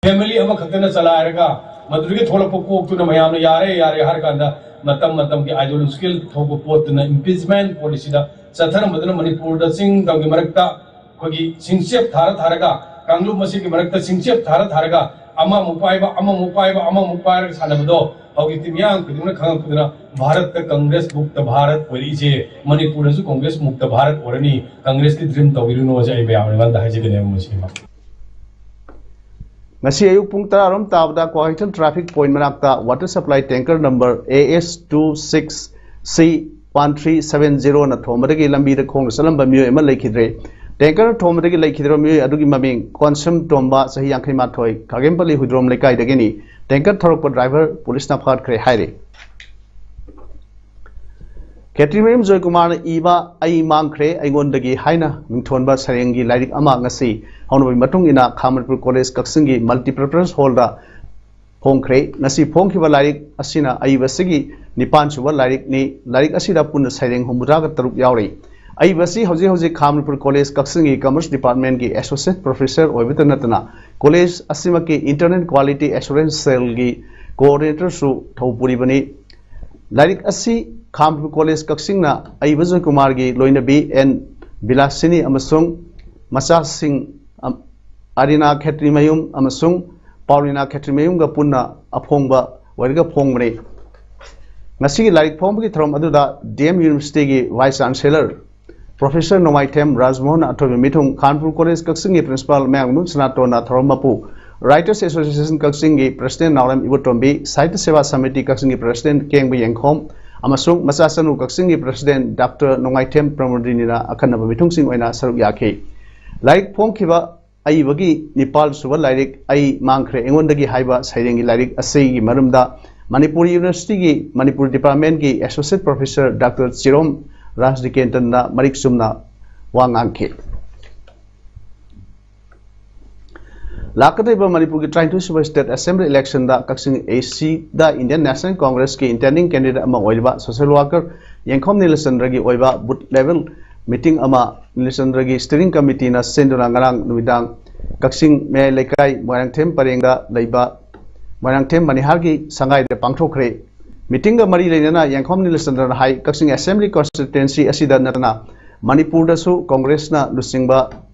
Family ꯑꯃꯈꯛꯇꯅ ꯆꯂꯥꯏꯔꯒ ꯃꯗꯨꯗꯒꯤ ꯊꯣꯛꯂꯛꯄ ꯀꯣꯛꯇꯨꯅ ꯃꯌꯥꯝꯅ ꯌꯥꯔꯦ ꯌꯥꯔꯦ ꯍꯥꯏꯔ ꯀꯥꯟꯗ ꯃꯇꯝ ꯃꯇꯝꯒꯤ ideological ꯊꯣꯛꯄ ꯄꯣꯠꯇꯨꯅ impeachment policyꯗ ꯆꯠꯊꯔꯝꯕꯗꯨꯅ ꯃꯅꯤꯄꯨꯔꯗ ꯆꯤꯡ ꯇꯝꯒꯤ ꯃꯔꯛꯇ ꯑꯩꯈꯣꯏꯒꯤ ꯁꯤꯡꯆꯦꯞ ꯊꯥꯔ ꯊꯥꯔꯒ ꯀꯥꯡꯂꯨꯞ ꯃꯁꯤꯒꯤ ꯃꯔꯛꯇ ꯁꯤꯡꯆꯦꯞ ꯊꯥꯔ ꯊꯥꯔꯒ ꯑꯃꯃꯨꯛ ꯄꯥꯏꯕ ꯑꯃꯃꯨꯛ ꯄꯥꯏꯕ ꯑꯃꯃꯨꯛ ꯄꯥꯏꯔꯒ ꯁꯥꯟꯅꯕꯗꯣ ꯍꯧꯖꯤꯛꯇꯤ ꯃꯤꯌꯥꯝ ꯈꯨꯗꯤꯡꯃꯛꯅ ꯈꯪꯉꯛꯄꯗꯨꯅ ꯚꯥꯔꯠꯇ Congress ꯃꯨꯛꯇ ꯚꯥꯔꯠ ꯑꯣꯏꯔꯛꯏꯁꯦ ꯃꯅꯤꯄꯨꯔꯗꯁꯨ Congress ꯃꯨꯛꯇ ꯚꯥꯔꯠ ꯑꯣꯏꯔꯅꯤ꯫ Congressꯀꯤ dream ꯇꯧꯕꯤꯔꯨꯅꯨ ꯍꯥꯏꯁꯦ ꯑꯩ ꯃꯌꯥꯝ ꯃꯃꯥꯡꯗ ꯍꯥꯏꯖꯒꯅꯦꯕ ꯃꯁꯤꯃ꯫ ꯉꯁꯤ ꯑꯌꯨꯛ ꯄꯨꯡ ꯇꯔꯥꯔꯣꯝ ꯇꯥꯕꯗ ꯀ꯭ꯋꯥꯀꯩꯊꯦꯜ traffic point ꯃꯅꯥꯛꯇ water supply tanker number A S two six C one three seven zero ꯅ ꯊꯣꯝꯕꯗꯒꯤ ꯂꯝꯕꯤꯗ ꯈꯣꯡꯅ ꯆꯠꯂꯝꯕ ꯃꯤꯑꯣꯏ ꯑꯃ ꯂꯩꯈꯤꯗ꯭ꯔꯦ꯫ Tanker ꯊꯣꯝꯕꯗꯒꯤ ꯂꯩꯈꯤꯗ꯭ꯔꯕ ꯃꯤꯑꯣꯏ ꯑꯗꯨꯒꯤ ꯃꯃꯤꯡ ꯀꯣꯟꯁꯝ ꯇꯣꯝꯕ, ꯆꯍꯤ ꯌꯥꯡꯈꯩ ꯃꯥꯊꯣꯏ, ꯈꯥꯒꯦꯝꯄꯜꯂꯤ ꯍꯨꯏꯗ꯭ꯔꯣꯝ ꯂꯩꯀꯥꯏꯗꯒꯤꯅꯤ꯫ Tanker ꯊꯧꯔꯛꯄ driver ꯄꯨꯂꯤꯁꯅ ꯐꯥꯒꯠꯈ꯭ꯔꯦ ꯍꯥꯏꯔꯤ꯫ ꯈꯦꯇ꯭ꯔꯤꯃꯌꯨꯝ ꯖꯣꯏꯀꯨꯃꯥꯔꯅ ꯏꯕ ꯑꯩ ꯃꯥꯡꯈ꯭ꯔꯦ ꯑꯩꯉꯣꯟꯗꯒꯤ ꯍꯥꯏꯅ ꯃꯤꯡꯊꯣꯟꯕ ꯁꯩꯔꯦꯡꯒꯤ ꯂꯥꯏꯔꯤꯛ ꯑꯃ ꯉꯁꯤ ꯍꯧꯅꯕꯒꯤ ꯃꯇꯨꯡ ꯏꯟꯅ ꯈꯥ ꯃꯅꯤꯄꯨꯔ ꯀꯣꯂꯦꯖ ꯀꯛꯆꯤꯡꯒꯤ multipurpose hallꯗ ꯐꯣꯡꯈ꯭ꯔꯦ꯫ ꯉꯁꯤ ꯐꯣꯡꯈꯤꯕ ꯂꯥꯏꯔꯤꯛ ꯑꯁꯤꯅ ꯑꯏꯕꯁꯤꯒꯤ ꯅꯤꯄꯥꯟ ꯁꯨꯕ ꯂꯥꯏꯔꯤꯛꯅꯤ꯫ ꯂꯥꯏꯔꯤꯛ ꯑꯁꯤꯗ ꯄꯨꯟꯅ ꯁꯩꯔꯦꯡ ꯍꯨꯝꯐꯨꯇꯔꯥꯒ ꯇꯔꯨꯛ ꯌꯥꯎꯔꯤ꯫ ꯑꯏꯕꯁꯤ ꯍꯧꯖꯤꯛ ꯍꯧꯖꯤꯛ ꯈꯥ ꯃꯅꯤꯄꯨꯔ ꯀꯣꯂꯦꯖ ꯀꯛꯆꯤꯡꯒꯤ Commerce Departmentꯀꯤ Associate Professor ꯑꯣꯏꯕꯇ ꯅꯠꯇꯅ ꯀꯣꯂꯦꯖ ꯑꯁꯤꯃꯛꯀꯤ Internal Quality Assurance Cellꯒꯤ Coordinatorꯁꯨ ꯊꯧ ꯄꯨꯔꯤꯕꯅꯤ꯫ ꯂꯥꯏꯔꯤꯛ ꯑꯁꯤ ꯈꯥ ꯃꯅꯤꯄꯨꯔ ꯀꯣꯂꯦꯖ ꯀꯛꯆꯤꯡꯅ ꯑꯏꯕ ꯖꯣꯏꯀꯨꯃꯥꯔꯒꯤ ꯂꯣꯏꯅꯕꯤ ꯑꯦꯟ ꯕꯤꯂꯥꯁꯤꯅꯤ ꯑꯃꯁꯨꯡ ꯃꯆꯥꯁꯤꯡ ꯑꯝ-, ꯑꯔꯤꯅꯥ ꯈꯦꯇ꯭ꯔꯤꯃꯌꯨꯝ ꯑꯃꯁꯨꯡ ꯄꯥꯎꯂꯤꯅꯥ ꯈꯦꯇ꯭ꯔꯤꯃꯌꯨꯝꯒ ꯄꯨꯟꯅ ꯑꯐꯣꯡꯕ ꯑꯣꯏꯔꯒ ꯐꯣꯡꯕꯅꯤ꯫ ꯉꯁꯤꯒꯤ ꯂꯥꯏꯔꯤꯛ ꯐꯣꯡꯕꯒꯤ ꯊꯧꯔꯝ ꯑꯗꯨꯗ D M Universityꯒꯤ Vice Chancellor Professor ꯅꯣꯡꯃꯥꯏꯊꯦꯝ ꯔꯥꯖꯃꯣꯍꯟ ꯑꯊꯣꯏꯕ ꯃꯤꯊꯨꯡ, ꯈꯥ ꯃꯅꯤꯄꯨꯔ ꯀꯣꯂꯦꯖ ꯀꯛꯆꯤꯡꯒꯤ Principal ꯃꯌꯥꯡꯕꯝ ꯁꯅꯥꯇꯣꯟꯅ ꯊꯧꯔꯝ ꯃꯄꯨ, Writers Association ꯀꯛꯆꯤꯡꯒꯤ President ꯅꯥꯎꯔꯦꯝ ꯏꯕꯣꯇꯣꯝꯕꯤ, ꯁꯥꯍꯤꯇ꯭ꯌ ꯁꯦꯕꯥ ꯁꯃꯤꯇꯤ ꯀꯛꯆꯤꯡꯒꯤ President ꯀꯦꯡꯕ ꯌꯦꯡꯈꯣꯝ ꯑꯃꯁꯨꯡ ꯃꯆꯥ ꯆꯅꯨ ꯀꯛꯆꯤꯡꯒꯤ President Doctor ꯅꯣꯡꯃꯥꯏꯊꯦꯝ ꯄ꯭ꯔꯃꯣꯗꯤꯅꯤꯅ ꯑꯈꯟꯅꯕ ꯃꯤꯊꯨꯡꯁꯤꯡ ꯑꯣꯏꯅ ꯁꯔꯨꯛ ꯌꯥꯈꯤ꯫ ꯂꯥꯏꯔꯤꯛ ꯐꯣꯡꯈꯤꯕ ꯑꯏꯕꯒꯤ ꯅꯤꯄꯥꯜ ꯁꯨꯕ ꯂꯥꯏꯔꯤꯛ ꯑꯩ ꯃꯥꯡꯈ꯭ꯔꯦ ꯑꯩꯉꯣꯟꯗꯒꯤ ꯍꯥꯏꯕ ꯁꯩꯔꯦꯡꯒꯤ ꯂꯥꯏꯔꯤꯛ ꯑꯁꯤꯒꯤ ꯃꯔꯨꯝꯗ ꯃꯅꯤꯄꯨꯔ ꯌꯨꯅꯤꯚꯔꯁꯤꯇꯤꯒꯤ ꯃꯅꯤꯄꯨꯔ ꯗꯤꯄꯥꯔꯠꯃꯦꯟꯒꯤ ꯑꯦꯁꯣꯁꯤꯌꯦꯠ ꯄ꯭ꯔꯣꯐꯦꯁꯔ ꯗꯥꯛꯇꯔ ꯆꯤꯔꯣꯝ ꯔꯥꯖꯅꯤꯀꯦꯟꯇꯟꯅ ꯃꯔꯤꯛ ꯆꯨꯝꯅ ꯋꯥ ꯉꯥꯡꯈꯤ꯫ ꯂꯥꯛꯀꯗꯧꯔꯤꯕ ꯃꯅꯤꯄꯨꯔꯒꯤ ꯇꯔꯥꯅꯤꯊꯣꯏ ꯁꯨꯕ ꯁ꯭ꯇꯦꯠ ꯑꯦꯁꯦꯝꯕ꯭ꯂꯤ ꯏꯂꯦꯛꯁꯟꯗ ꯀꯛꯆꯤꯡ ꯑꯦ ꯁꯤꯗ ꯏꯟꯗꯤꯌꯟ ꯅꯦꯁꯅꯦꯜ ꯀꯣꯡꯒ꯭ꯔꯦꯁꯀꯤ ꯏꯟꯇꯦꯟꯗꯤꯡ ꯀꯦꯟꯗꯤꯗꯦꯠ ꯑꯃ ꯑꯣꯏꯔꯤꯕ ꯁꯣꯁꯦꯜ ꯋꯥꯔꯀꯔ ꯌꯦꯡꯈꯣꯝ ꯅꯤꯂꯆꯟꯗ꯭ꯔꯒꯤ ꯑꯣꯏꯕ ꯕꯨꯊ ꯂꯦꯚꯦꯜ ꯃꯤꯇꯤꯡ ꯑꯃ ꯅꯤꯂꯆꯟꯗ꯭ꯔꯒꯤ ꯁ꯭ꯇꯤꯌꯔꯤꯡ ꯀꯃꯤꯇꯤꯅ ꯁꯤꯟꯗꯨꯅ ꯉꯔꯥꯡ ꯅꯨꯃꯤꯗꯥꯡ ꯀꯛꯆꯤꯡ ꯃꯌꯥꯏ ꯂꯩꯀꯥꯏ ꯃꯣꯏꯔꯥꯡꯊꯦꯝ ꯄꯔꯦꯡꯗ ꯂꯩꯕ ꯃꯣꯏꯔꯥꯡꯊꯦꯝ ꯃꯅꯤꯍꯥꯔꯒꯤ ꯁꯉꯥꯏꯗ ꯄꯥꯡꯊꯣꯛꯈ꯭ꯔꯦ꯫ ꯃꯤꯇꯤꯡꯒ ꯃꯔꯤ ꯂꯩꯅꯅ ꯌꯦꯡꯈꯣꯝ ꯅꯤꯂꯆꯟꯗ꯭ꯔꯅ ꯍꯥꯏ, ꯀꯛꯆꯤꯡ ꯑꯦꯁꯦꯝꯕ꯭ꯂꯤ ꯀꯣꯟꯁꯇꯤꯇ꯭ꯋꯦꯟꯁꯤ ꯑꯁꯤꯗ ꯅꯠꯇꯅ ꯃꯅꯤꯄꯨꯔꯗꯁꯨ ꯀꯣꯡꯒ꯭ꯔꯦꯁꯅ ꯂꯨꯆꯤꯡꯕ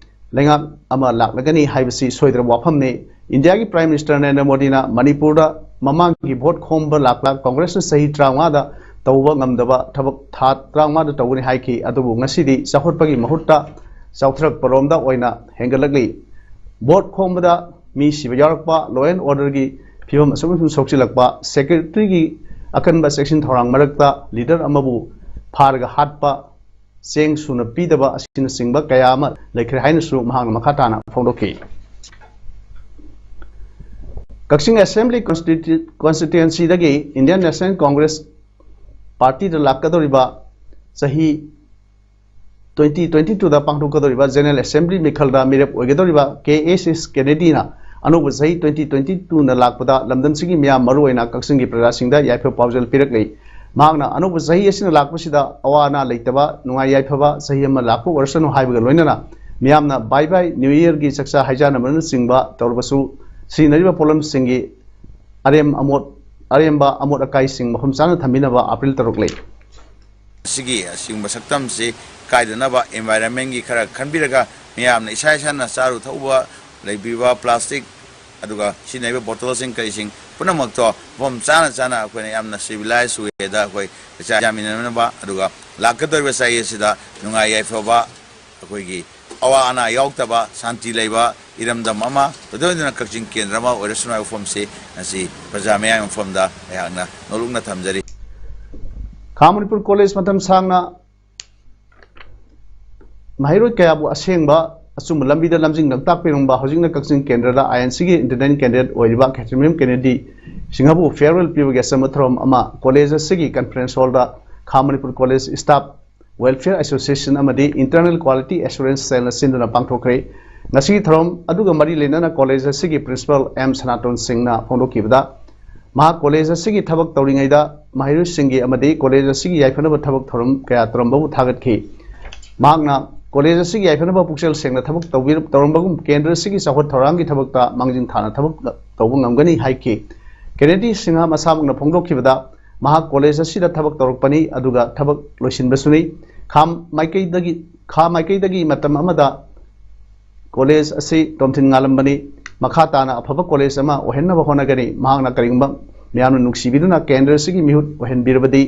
ꯂꯩꯉꯥꯛ ꯑꯃ ꯂꯥꯛꯂꯒꯅꯤ ꯍꯥꯏꯕꯁꯤ ꯁꯣꯏꯗ꯭ꯔꯕ ꯋꯥꯐꯝꯅꯤ꯫ ꯏꯟꯗꯤꯌꯥꯒꯤ ꯄ꯭ꯔꯥꯏꯝ ꯃꯤꯅꯤꯁꯇꯔ ꯅꯔꯦꯟꯗ꯭ꯔ ꯃꯣꯗꯤꯅ ꯃꯅꯤꯄꯨꯔꯗ ꯃꯃꯥꯡꯒꯤ ꯚꯣꯠ ꯈꯣꯝꯕ ꯂꯥꯛꯄ ꯀꯣꯡꯒ꯭ꯔꯦꯁꯅ ꯆꯍꯤ ꯇꯔꯥꯃꯉꯥꯗ ꯇꯧꯕ ꯉꯝꯗꯕ ꯊꯕꯛ ꯊꯥ ꯇꯔꯥꯃꯉꯥꯗ ꯇꯧꯒꯅꯤ ꯍꯥꯏꯈꯤ꯫ ꯑꯗꯨꯕꯨ ꯉꯁꯤꯗꯤ ꯆꯥꯎꯈꯠꯄꯒꯤ ꯃꯍꯨꯠꯇ ꯆꯥꯎꯊꯔꯛꯄꯔꯣꯝꯗ ꯑꯣꯏꯅ ꯍꯦꯟꯒꯠꯂꯛꯂꯤ꯫ ꯚꯣꯠ ꯈꯣꯝꯕꯗ ꯃꯤ ꯁꯤꯕ ꯌꯥꯎꯔꯛꯄ, law and orderꯒꯤ ꯐꯤꯕꯝ ꯑꯁꯨꯝ ꯑꯁꯨꯝ ꯁꯣꯛꯆꯤꯜꯂꯛꯄ, ꯁꯦꯀ꯭ꯌꯨꯔꯤꯇꯤꯒꯤ ꯑꯀꯟꯕ ꯆꯦꯛꯁꯤꯟ ꯊꯧꯔꯥꯡ ꯃꯔꯛꯇ ꯂꯤꯗꯔ ꯑꯃꯕꯨ ꯐꯥꯔꯒ ꯍꯥꯠꯄ, ꯆꯦꯡ ꯁꯨꯅ ꯄꯤꯗꯕ ꯑꯁꯤꯅꯆꯤꯡꯕ ꯀꯌꯥ ꯑꯃ ꯂꯩꯈ꯭ꯔꯦ ꯍꯥꯏꯅꯁꯨ ꯃꯍꯥꯛꯅ ꯃꯈꯥ ꯇꯥꯅ ꯐꯣꯡꯗꯣꯛꯈꯤ꯫ ꯀꯛꯆꯤꯡ ꯑꯦꯁꯦꯝꯕ꯭ꯂꯤ ꯀꯣꯟꯁꯇꯤꯇ꯭ꯌꯨ-, ꯀꯣꯟꯁꯇꯤꯇ꯭ꯋꯦꯟꯁꯤꯗꯒꯤ ꯏꯟꯗꯤꯌꯟ ꯅꯦꯁꯅꯦꯜ ꯀꯣꯡꯒ꯭ꯔꯦꯁ ꯄꯥꯔꯇꯤꯗ ꯂꯥꯛꯀꯗꯧꯔꯤꯕ ꯆꯍꯤ twenty twenty twoꯗ ꯄꯥꯡꯊꯣꯛꯀꯗꯧꯔꯤꯕ ꯖꯦꯅꯔꯦꯜ ꯑꯦꯁꯦꯝꯕ꯭ꯂꯤ ꯃꯤꯈꯜꯗ ꯃꯤꯔꯦꯞ ꯑꯣꯏꯒꯗꯧꯔꯤꯕ ꯀꯦ ꯑꯦꯁ ꯑꯦꯁ ꯀꯦꯟꯗꯤꯗꯦꯠꯅ ꯑꯅꯧꯕ ꯆꯍꯤ twenty twenty twoꯅ ꯂꯥꯛꯄꯗ ꯂꯝꯗꯝꯁꯤꯒꯤ ꯃꯤꯌꯥꯝ ꯃꯔꯨꯑꯣꯏꯅ ꯀꯛꯆꯤꯡꯒꯤ ꯄ꯭ꯔꯖꯥꯁꯤꯡꯗ ꯌꯥꯏꯐ ꯄꯥꯎꯖꯦꯜ ꯄꯤꯔꯛꯂꯤ꯫ ꯃꯍꯥꯛꯅ ꯑꯅꯧꯕ ꯆꯍꯤ ꯑꯁꯤꯅ ꯂꯥꯛꯄꯁꯤꯗ ꯑꯋꯥ ꯑꯅꯥ ꯂꯩꯇꯕ, ꯅꯨꯡꯉꯥꯏ ꯌꯥꯏꯐꯕ ꯆꯍꯤ ꯑꯃ ꯂꯥꯛꯄ ꯑꯣꯏꯔꯁꯅꯨ ꯍꯥꯏꯕꯒ ꯂꯣꯏꯅꯅ ꯃꯤꯌꯥꯝꯅ ꯕꯥꯏ ꯕꯥꯏ ꯅ꯭ꯌꯨ ꯏꯌꯔꯒꯤ ꯆꯥꯛꯆꯥ ꯍꯩꯖꯥꯟꯅꯕꯅꯆꯤꯡꯕ ꯇꯧꯔꯕꯁꯨ ꯁꯤꯖꯤꯟꯅꯔꯤꯕ ꯄꯣꯠꯂꯝꯁꯤꯡꯒꯤ ꯑꯔꯦꯝ ꯑꯃꯣꯠ, ꯑꯔꯦꯝꯕ ꯑꯃꯣꯠ ꯑꯀꯥꯏꯁꯤꯡ ꯃꯐꯝ ꯆꯥꯅ ꯊꯝꯕꯤꯅꯕ ꯑꯥꯄꯤꯜ ꯇꯧꯔꯛꯂꯤ꯫ ꯑꯁꯤꯒꯤ ꯑꯁꯤꯒꯨꯝꯕ ꯁꯛꯇꯝꯁꯤ ꯀꯥꯏꯗꯅꯕ environmentꯀꯤ ꯈꯔ ꯈꯟꯕꯤꯔꯒ ꯃꯤꯌꯥꯝꯅ ꯏꯁꯥ ꯏꯁꯥꯅ ꯆꯥꯔꯨ ꯊꯛꯎꯕ ꯂꯩꯕꯤꯕ plastic ꯑꯗꯨꯒ ꯁꯤꯖꯤꯟꯅꯔꯤꯕ ꯕꯣꯇꯜꯁꯤꯡ ꯀꯔꯤꯁꯤꯡ ꯄꯨꯝꯅꯃꯛꯇꯣ ꯃꯐꯝ ꯆꯥꯅ ꯆꯥꯅ ꯑꯩꯈꯣꯏꯅ ꯌꯥꯝꯅ civilized wayꯗ ꯑꯩꯈꯣꯏ ꯆꯥꯛꯆꯥ ꯆꯥꯃꯤꯟꯅꯅꯕ ꯑꯗꯨꯒ ꯂꯥꯛꯀꯗꯧꯔꯤꯕ ꯆꯍꯤ ꯑꯁꯤꯗ ꯅꯨꯡꯉꯥꯏ ꯌꯥꯏꯐꯕ ꯑꯩꯈꯣꯏꯒꯤ ꯑꯋꯥ ꯑꯅꯥ ꯌꯥꯎꯗꯕ ꯁꯥꯟꯇꯤ ꯂꯩꯕ ꯏꯔꯝꯗꯝ ꯑꯃ ꯊꯣꯏꯗꯣꯛ ꯍꯦꯟꯗꯨꯅ ꯀꯛꯆꯤꯡ ꯀꯦꯟꯗ꯭ꯔ ꯑꯃ ꯑꯣꯏꯔꯁꯅꯨ ꯍꯥꯏꯕ ꯋꯥꯐꯝꯁꯤ ꯉꯁꯤ ꯄ꯭ꯔꯖꯥ ꯃꯤꯌꯥꯝꯒꯤ ꯃꯐꯝꯗ ꯑꯩꯍꯥꯛꯅ ꯅꯣꯂꯨꯛꯅ ꯊꯝꯖꯔꯤ꯫ ꯈꯥ ꯃꯅꯤꯄꯨꯔ ꯀꯣꯂꯦꯖ ꯃꯇꯝ ꯁꯥꯡꯅ ꯃꯍꯩꯔꯣꯏ ꯀꯌꯥꯕꯨ ꯑꯁꯦꯡꯕ ꯑꯆꯨꯝꯕ ꯂꯝꯕꯤꯗ ꯂꯝꯖꯤꯡ ꯂꯝꯇꯥꯛꯄꯤꯔꯝꯕ ꯍꯧꯖꯤꯛꯅ ꯀꯛꯆꯤꯡ ꯀꯦꯟꯗ꯭ꯔꯗ ꯑꯥꯏ ꯑꯦꯟ ꯁꯤꯒꯤ ꯏꯟꯇꯦꯟꯗꯦꯟ ꯀꯦꯟꯗꯤꯗꯦꯠ ꯑꯣꯏꯔꯤꯕ ꯈꯦꯇ꯭ꯔꯤꯃꯌꯨꯝ ꯀꯦꯅꯦꯗꯤ ꯁꯤꯡꯍꯕꯨ ꯐꯤꯌꯔꯋꯦꯜ ꯄꯤꯕꯒꯤ ꯑꯆꯝꯕ ꯊꯧꯔꯝ ꯑꯃ ꯀꯣꯂꯦꯖ ꯑꯁꯤꯒꯤ ꯀꯟꯐꯔꯦꯟꯁ ꯍꯣꯜꯗ ꯈꯥ Manipur college staff welfare association ꯑꯃꯗꯤ ꯏꯟꯇꯔꯅꯦꯜ ꯀ꯭ꯋꯥꯂꯤꯇꯤ ꯑꯦꯁꯨꯔꯦꯟꯁ ꯁꯦꯜꯅ ꯁꯤꯟꯗꯨꯅ ꯄꯥꯡꯊꯣꯛꯈ꯭ꯔꯦ꯫ ꯉꯁꯤꯒꯤ ꯊꯧꯔꯝ ꯑꯗꯨꯒ ꯃꯔꯤ ꯂꯩꯅꯅ ꯀꯣꯂꯦꯖ ꯑꯁꯤꯒꯤ ꯄ꯭ꯔꯤꯟꯁꯤꯄꯥꯜ ꯑꯦꯝ ꯁꯅꯥꯇꯣꯟ ꯁꯤꯡꯅ ꯐꯣꯡꯗꯣꯛꯈꯤꯕꯗ, ꯃꯍꯥꯛ ꯀꯣꯂꯦꯖ ꯑꯁꯤꯒꯤ ꯊꯕꯛ ꯇꯧꯔꯤꯉꯩꯗ ꯃꯍꯩꯔꯣꯏꯁꯤꯡꯒꯤ ꯑꯃꯗꯤ ꯀꯣꯂꯦꯖ ꯑꯁꯤꯒꯤ ꯌꯥꯏꯐꯅꯕ ꯊꯕꯛ ꯊꯧꯔꯝ ꯀꯌꯥ ꯇꯧꯔꯝꯕꯕꯨ ꯊꯥꯒꯠꯈꯤ꯫ ꯃꯍꯥꯛꯅ ꯀꯣꯂꯦꯖ ꯑꯁꯤꯒꯤ ꯌꯥꯏꯐꯅꯕ ꯄꯨꯛꯆꯦꯜ ꯁꯦꯡꯅ ꯊꯕꯛ ꯇꯧꯕꯤꯔ-, ꯇꯧꯔꯝꯕꯒꯨꯝ ꯀꯦꯟꯗ꯭ꯔ ꯑꯁꯤꯒꯤ ꯆꯥꯎꯈꯠ ꯊꯧꯔꯥꯡꯒꯤ ꯊꯕꯛꯇ ꯃꯥꯡꯖꯤꯟ ꯊꯥꯅ ꯊꯕꯛ ꯇꯧꯕ ꯉꯝꯒꯅꯤ ꯍꯥꯏꯈꯤ꯫ ꯀꯦꯅꯦꯗꯤ ꯁꯤꯡꯍ ꯃꯁꯥꯃꯛꯅ ꯐꯣꯡꯗꯣꯛꯈꯤꯕꯗ, ꯃꯍꯥꯛ ꯀꯣꯂꯦꯖ ꯑꯁꯤꯗ ꯊꯕꯛ ꯇꯧꯔꯛꯄꯅꯤ, ꯑꯗꯨꯒ ꯊꯕꯛ ꯂꯣꯏꯁꯤꯟꯕꯁꯨꯅꯤ꯫ ꯈꯥ ꯃꯥꯏꯀꯩꯗꯒꯤ, ꯈꯥ ꯃꯥꯏꯀꯩꯗꯒꯤ ꯃꯇꯝ ꯑꯃꯗ ꯀꯣꯂꯦꯖ ꯑꯁꯤ ꯇꯣꯝꯊꯤꯟ ꯉꯥꯜꯂꯝꯕꯅꯤ꯫ ꯃꯈꯥ ꯇꯥꯅ ꯑꯐꯕ ꯀꯣꯂꯦꯖ ꯑꯃ ꯑꯣꯏꯍꯟꯅꯕ ꯍꯣꯠꯅꯒꯅꯤ꯫ ꯃꯍꯥꯛꯅ ꯀꯔꯤꯒꯨꯝꯕ ꯃꯤꯌꯥꯝꯅ ꯅꯨꯡꯁꯤꯕꯤꯗꯨꯅ ꯀꯦꯟꯗ꯭ꯔ ꯑꯁꯤꯒꯤ ꯃꯤꯍꯨꯠ ꯑꯣꯏꯍꯟꯕꯤꯔꯕꯗꯤ,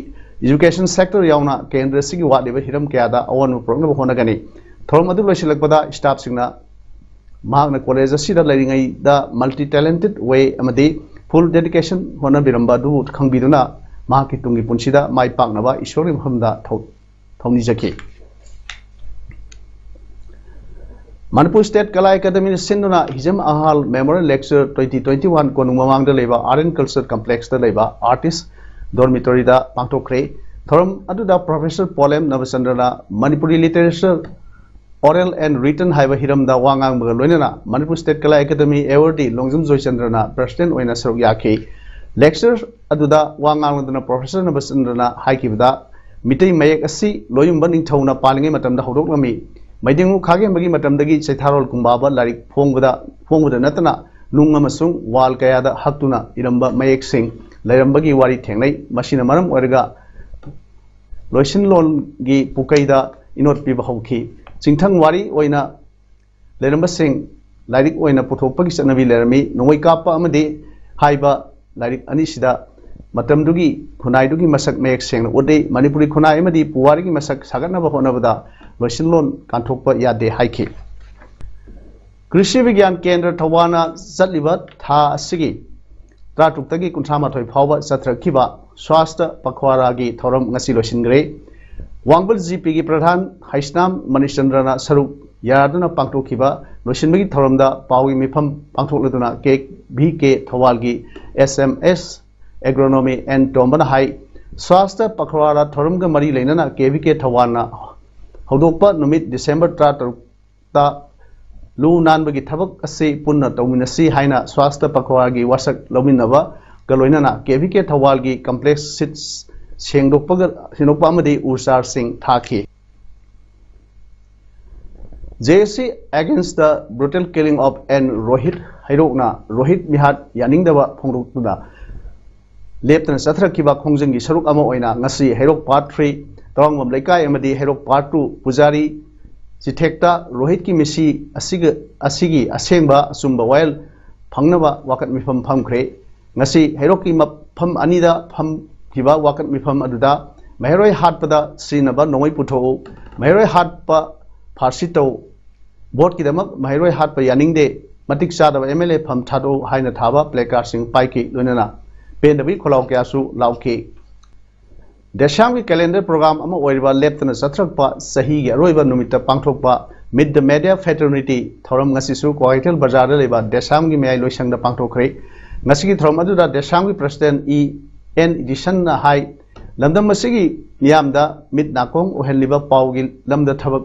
ꯏꯖꯨꯀꯦꯁꯟ ꯁꯦꯛꯇꯔ ꯌꯥꯎꯅ ꯀꯦꯟꯗ꯭ꯔ ꯑꯁꯤꯒꯤ ꯋꯥꯠꯂꯤꯕ ꯍꯤꯔꯝ ꯀꯌꯥꯗ ꯑꯑꯣꯟꯕ ꯄꯨꯔꯛꯅꯕ ꯍꯣꯠꯅꯒꯅꯤ꯫ ꯊꯧꯔꯝ ꯑꯗꯨ ꯂꯣꯏꯁꯤꯜꯂꯛꯄꯗ ꯁ꯭ꯇꯥꯐꯁꯤꯡꯅ ꯃꯍꯥꯛꯅ ꯀꯣꯂꯦꯖ ꯑꯁꯤꯗ ꯂꯩꯔꯤꯉꯩꯗ ꯃꯜꯇꯤ ꯇꯦꯂꯦꯟꯇꯦꯠ ꯋꯦ ꯑꯃꯗꯤ ꯐꯨꯜ ꯗꯦꯗꯤꯀꯦꯁꯟ ꯍꯣꯠꯅꯕꯤꯔꯝꯕ ꯑꯗꯨꯕꯨ ꯈꯪꯕꯤꯗꯨꯅ ꯃꯍꯥꯛꯀꯤ ꯇꯨꯡꯒꯤ ꯄꯨꯟꯁꯤꯗ ꯃꯥꯏ ꯄꯥꯛꯅꯕ ꯏꯁꯣꯔꯒꯤ ꯃꯐꯝꯗ ꯊꯧ-, ꯊꯧꯅꯤꯖꯈꯤ꯫ ꯃꯅꯤꯄꯨꯔ ꯁ꯭ꯇꯦꯠ ꯀꯂꯥ ꯑꯦꯀꯥꯗꯃꯤꯅ ꯁꯤꯟꯗꯨꯅ ꯍꯤꯖꯝ ꯑꯍꯥꯜ memorial lecture twenty twenty one ꯀꯣꯅꯨꯡ ꯃꯃꯥꯡꯗ ꯂꯩꯕ ꯑꯥꯔꯠ ꯑꯦꯟ ꯀꯜꯆꯔ ꯀꯝꯄ꯭ꯂꯦꯛꯁꯇ ꯂꯩꯕ ꯑꯥꯔꯇꯤꯁ ꯗꯣꯔꯃꯤꯇꯣꯔꯤꯗ ꯄꯥꯡꯊꯣꯛꯈ꯭ꯔꯦ꯫ ꯊꯧꯔꯝ ꯑꯗꯨꯗ ꯄ꯭ꯔꯣꯐꯦꯁꯔ ꯄꯣꯂꯦꯝ ꯅꯕꯆꯟꯗ꯭ꯔꯅ Manipuri literature oral and written ꯍꯥꯏꯕ ꯍꯤꯔꯝꯗ ꯋꯥ ꯉꯥꯡꯕꯒ ꯂꯣꯏꯅꯅ Manipur state Kala academy awardee Longjam ꯖꯣꯏꯆꯟꯗ꯭ꯔꯅ ꯄ꯭ꯔꯁꯤꯗꯦꯟꯠ ꯑꯣꯏꯅ ꯁꯔꯨꯛ ꯌꯥꯈꯤ꯫ ꯂꯦꯛꯆꯔ ꯑꯗꯨꯗ ꯋꯥ ꯉꯥꯡꯂꯗꯨꯅ ꯄ꯭ꯔꯣꯐꯦꯁꯔ ꯅꯕꯆꯟꯗ꯭ꯔꯅ ꯍꯥꯏꯈꯤꯕꯗ, ꯃꯤꯇꯩ ꯃꯌꯦꯛ ꯑꯁꯤ ꯂꯣꯌꯨꯝꯕ ꯅꯤꯡꯊꯧꯅ ꯄꯥꯜꯂꯤꯉꯩ ꯃꯇꯝꯗ ꯍꯧꯔꯛꯂꯝꯃꯤ꯫ ꯃꯩꯗꯤꯡꯉꯨ ꯈꯥꯒꯦꯝꯕꯒꯤ ꯃꯇꯝꯗꯒꯤ ꯆꯩꯊꯥꯔꯣꯜ ꯀꯨꯝꯕꯥꯕ ꯂꯥꯏꯔꯤꯛ ꯐꯣꯡꯕꯗ, ꯐꯣꯡꯕꯗ ꯅꯠꯇꯅ ꯅꯨꯡ ꯑꯃꯁꯨꯡ ꯋꯥꯜ ꯀꯌꯥꯗ ꯍꯛꯇꯨꯅ ꯏꯔꯝꯕ ꯃꯌꯦꯛꯁꯤꯡ ꯂꯩꯔꯝꯕꯒꯤ ꯋꯥꯔꯤ ꯊꯦꯡꯅꯩ꯫ ꯃꯁꯤꯅ ꯃꯔꯝ ꯑꯣꯏꯔꯒ ꯂꯣꯏꯁꯤꯟꯂꯣꯟꯒꯤ ꯄꯨꯀꯩꯗ ꯏꯅꯣꯠ ꯄꯤꯕ ꯍꯧꯈꯤ꯫ ꯆꯤꯡꯊꯪ ꯋꯥꯔꯤ ꯑꯣꯏꯅ ꯂꯩꯔꯝꯕꯁꯤꯡ ꯂꯥꯏꯔꯤꯛ ꯑꯣꯏꯅ ꯄꯨꯊꯣꯛꯄꯒꯤ ꯆꯠꯅꯕꯤ ꯂꯩꯔꯝꯃꯤ꯫ ꯅꯣꯡꯃꯩ ꯀꯥꯞꯄ ꯑꯃꯗꯤ ꯍꯥꯏꯕ ꯂꯥꯏꯔꯤꯛ ꯑꯅꯤꯁꯤꯗ ꯃꯇꯝꯗꯨꯒꯤ ꯈꯨꯟꯅꯥꯏꯗꯨꯒꯤ ꯃꯁꯛ ꯃꯌꯦꯛ ꯁꯦꯡꯅ ꯎꯠꯂꯤ꯫ ꯃꯅꯤꯄꯨꯔꯤ ꯈꯨꯟꯅꯥꯏ ꯑꯃꯗꯤ ꯄꯨꯋꯥꯔꯤꯒꯤ ꯃꯁꯛ ꯁꯥꯒꯠꯅꯕ ꯍꯣꯠꯅꯕꯗ ꯂꯣꯏꯁꯤꯟꯂꯣꯟ ꯀꯥꯟꯊꯣꯛꯄ ꯌꯥꯗꯦ ꯍꯥꯏꯈꯤ꯫ ꯀ꯭ꯔꯤꯁꯤ ꯕꯤꯒ꯭ꯌꯥꯟ ꯀꯦꯟꯗ꯭ꯔ ꯊꯧꯕꯥꯜꯅ ꯆꯠꯂꯤꯕ ꯊꯥ ꯑꯁꯤꯒꯤ ꯇꯔꯥꯇꯔꯨꯛꯇꯒꯤ ꯀꯨꯟꯊ꯭ꯔꯥ ꯃꯥꯊꯣꯏ ꯐꯥꯎꯕ ꯆꯠꯊꯔꯛꯈꯤꯕ ꯁ꯭ꯋꯥꯁꯇ ꯄꯈ꯭ꯋꯥꯔꯥꯒꯤ ꯊꯧꯔꯝ ꯉꯁꯤ ꯂꯣꯏꯁꯤꯟꯈ꯭ꯔꯦ꯫ ꯋꯥꯡꯕꯜ ꯖꯤ ꯄꯤꯒꯤ ꯄ꯭ꯔꯙꯥꯟ ꯍꯩꯁꯅꯥꯝ ꯃꯅꯤꯆꯟꯗ꯭ꯔꯅ ꯁꯔꯨꯛ ꯌꯥꯗꯨꯅ ꯄꯥꯡꯊꯣꯛꯈꯤꯕ ꯂꯣꯏꯁꯤꯟꯕꯒꯤ ꯊꯧꯔꯝꯗ ꯄꯥꯎꯒꯤ ꯃꯤꯐꯝ ꯄꯥꯡꯊꯣꯛꯂꯗꯨꯅ ꯀꯦ ꯚꯤ ꯀꯦ ꯊꯧꯕꯥꯜꯒꯤ S M S agronomy N ꯇꯣꯝꯕꯅ ꯍꯥꯏ, ꯁ꯭ꯋꯥꯁꯇ ꯄꯈ꯭ꯋꯥꯔꯥ ꯊꯧꯔꯝꯒ ꯃꯔꯤ ꯂꯩꯅꯅ ꯀꯦ ꯚꯤ ꯀꯦ ꯊꯧꯕꯥꯜꯅ ꯍꯧꯗꯣꯛꯄ ꯅꯨꯃꯤꯠ ꯗꯤꯁꯦꯝꯕꯔ ꯇꯔꯥꯇꯔꯨꯛꯇ ꯂꯨ ꯅꯥꯟꯕꯒꯤ ꯊꯕꯛ ꯑꯁꯤ ꯄꯨꯟꯅ ꯇꯧꯃꯤꯟꯅꯁꯤ ꯍꯥꯏꯅ ꯁ꯭ꯋꯥꯁꯇ ꯄꯈ꯭ꯋꯥꯔꯥꯒꯤ ꯋꯥꯁꯛ ꯂꯧꯃꯤꯟꯅꯕꯒ ꯂꯣꯏꯅꯅ ꯀꯦ ꯚꯤ ꯀꯦ ꯊꯧꯕꯥꯜꯒꯤ ꯀꯝꯄ꯭ꯂꯦꯛꯁ ꯁꯤꯠ ꯁꯦꯡꯗꯣꯛꯄꯒ ꯁꯦꯡꯗꯣꯛꯄ ꯑꯃꯗꯤ ꯎꯔꯆꯥꯔꯁꯤꯡ ꯊꯥꯈꯤ꯫ J A C against the brutal killing of N Rohit ꯍꯩꯔꯣꯛꯅ Rohit ꯃꯤꯍꯥꯠ ꯌꯥꯅꯤꯡꯗꯕ ꯐꯣꯡꯗꯣꯛꯇꯨꯅ ꯂꯦꯞꯇꯅ ꯆꯠꯊꯔꯛꯈꯤꯕ ꯈꯣꯡꯖꯪꯒꯤ ꯁꯔꯨꯛ ꯑꯃ ꯑꯣꯏꯅ ꯉꯁꯤ ꯍꯩꯔꯣꯛ ꯄꯥꯔꯠ ꯊ꯭ꯔꯤ ꯇꯋꯥꯡꯕꯝ ꯂꯩꯀꯥꯏ ꯑꯃꯗꯤ ꯍꯩꯔꯣꯛ ꯄꯥꯔꯠ ꯇꯨ ꯄꯨꯖꯥꯔꯤ ꯆꯤꯊꯦꯛꯇ ꯔꯣꯍꯤꯠꯀꯤ ꯃꯤꯁꯤ ꯑꯁꯤꯒ ꯑꯁꯤꯒꯤ ꯑꯁꯦꯡꯕ ꯑꯆꯨꯝꯕ ꯋꯥꯌꯦꯜ ꯐꯪꯅꯕ ꯋꯥꯀꯠ ꯃꯤꯐꯝ ꯐꯝꯈ꯭ꯔꯦ꯫ ꯉꯁꯤ ꯍꯩꯔꯣꯛꯀꯤ ꯃꯐꯝ ꯑꯅꯤꯗ ꯐꯝꯈꯤꯕ ꯋꯥꯀꯠ ꯃꯤꯐꯝ ꯑꯗꯨꯗ ꯃꯍꯩꯔꯣꯏ ꯍꯥꯠꯄꯗ ꯁꯤꯖꯤꯟꯅꯕ ꯅꯣꯡꯃꯩ ꯄꯨꯊꯣꯛꯎ, ꯃꯍꯩꯔꯣꯏ ꯍꯥꯠꯄ ꯐꯥꯔꯁꯤ ꯇꯧ, ꯚꯣꯠꯀꯤꯗꯃꯛ ꯃꯍꯩꯔꯣꯏ ꯍꯥꯠꯄ ꯌꯥꯅꯤꯡꯗꯦ, ꯃꯇꯤꯛ ꯆꯥꯗꯕ ꯑꯦꯝ ꯑꯦꯜ ꯑꯦ ꯐꯝ ꯊꯥꯗꯣꯛꯎ ꯍꯥꯏꯅ ꯊꯥꯕ ꯄ꯭ꯂꯦ ꯀꯥꯔꯗꯁꯤꯡ ꯄꯥꯏꯈꯤ꯫ ꯂꯣꯏꯅꯅ ꯄꯦꯟꯗꯕꯒꯤ ꯈꯣꯜꯂꯥꯎ ꯀꯌꯥꯁꯨ ꯂꯥꯎꯈꯤ꯫ ꯗꯦꯁꯥꯝꯒꯤ ꯀꯦꯂꯦꯟꯗꯔ ꯄ꯭ꯔꯣꯒ꯭ꯔꯥꯝ ꯑꯃ ꯑꯣꯏꯔꯤꯕ ꯂꯦꯞꯇꯅ ꯆꯠꯊꯔꯛꯄ ꯆꯍꯤꯒꯤ ꯑꯔꯣꯏꯕ ꯅꯨꯃꯤꯠꯇ ꯄꯥꯡꯊꯣꯛꯄ Meet the Media Fraternity ꯊꯧꯔꯝ ꯉꯁꯤꯁꯨ ꯀ꯭ꯋꯥꯀꯩꯊꯦꯜ ꯕꯖꯥꯔꯗ ꯂꯩꯕ ꯗꯦꯁꯥꯝꯒꯤ ꯃꯌꯥꯏ ꯂꯣꯏꯁꯪꯗ ꯄꯥꯡꯊꯣꯛꯈ꯭ꯔꯦ꯫ ꯉꯁꯤꯒꯤ ꯊꯧꯔꯝ ꯑꯗꯨꯗ ꯗꯦꯁꯥꯝꯒꯤ ꯄ꯭ꯔꯁꯤꯗꯦꯟ ꯏ ꯑꯦꯟ ꯏꯗꯤꯁꯟꯅ ꯍꯥꯏ, ꯂꯝꯗꯝ ꯑꯁꯤꯒꯤ ꯃꯤꯌꯥꯝꯗ ꯃꯤꯠ ꯅꯥꯀꯣꯡ ꯑꯣꯏꯍꯜꯂꯤꯕ ꯄꯥꯎꯒꯤ ꯂꯝꯗ ꯊꯕꯛ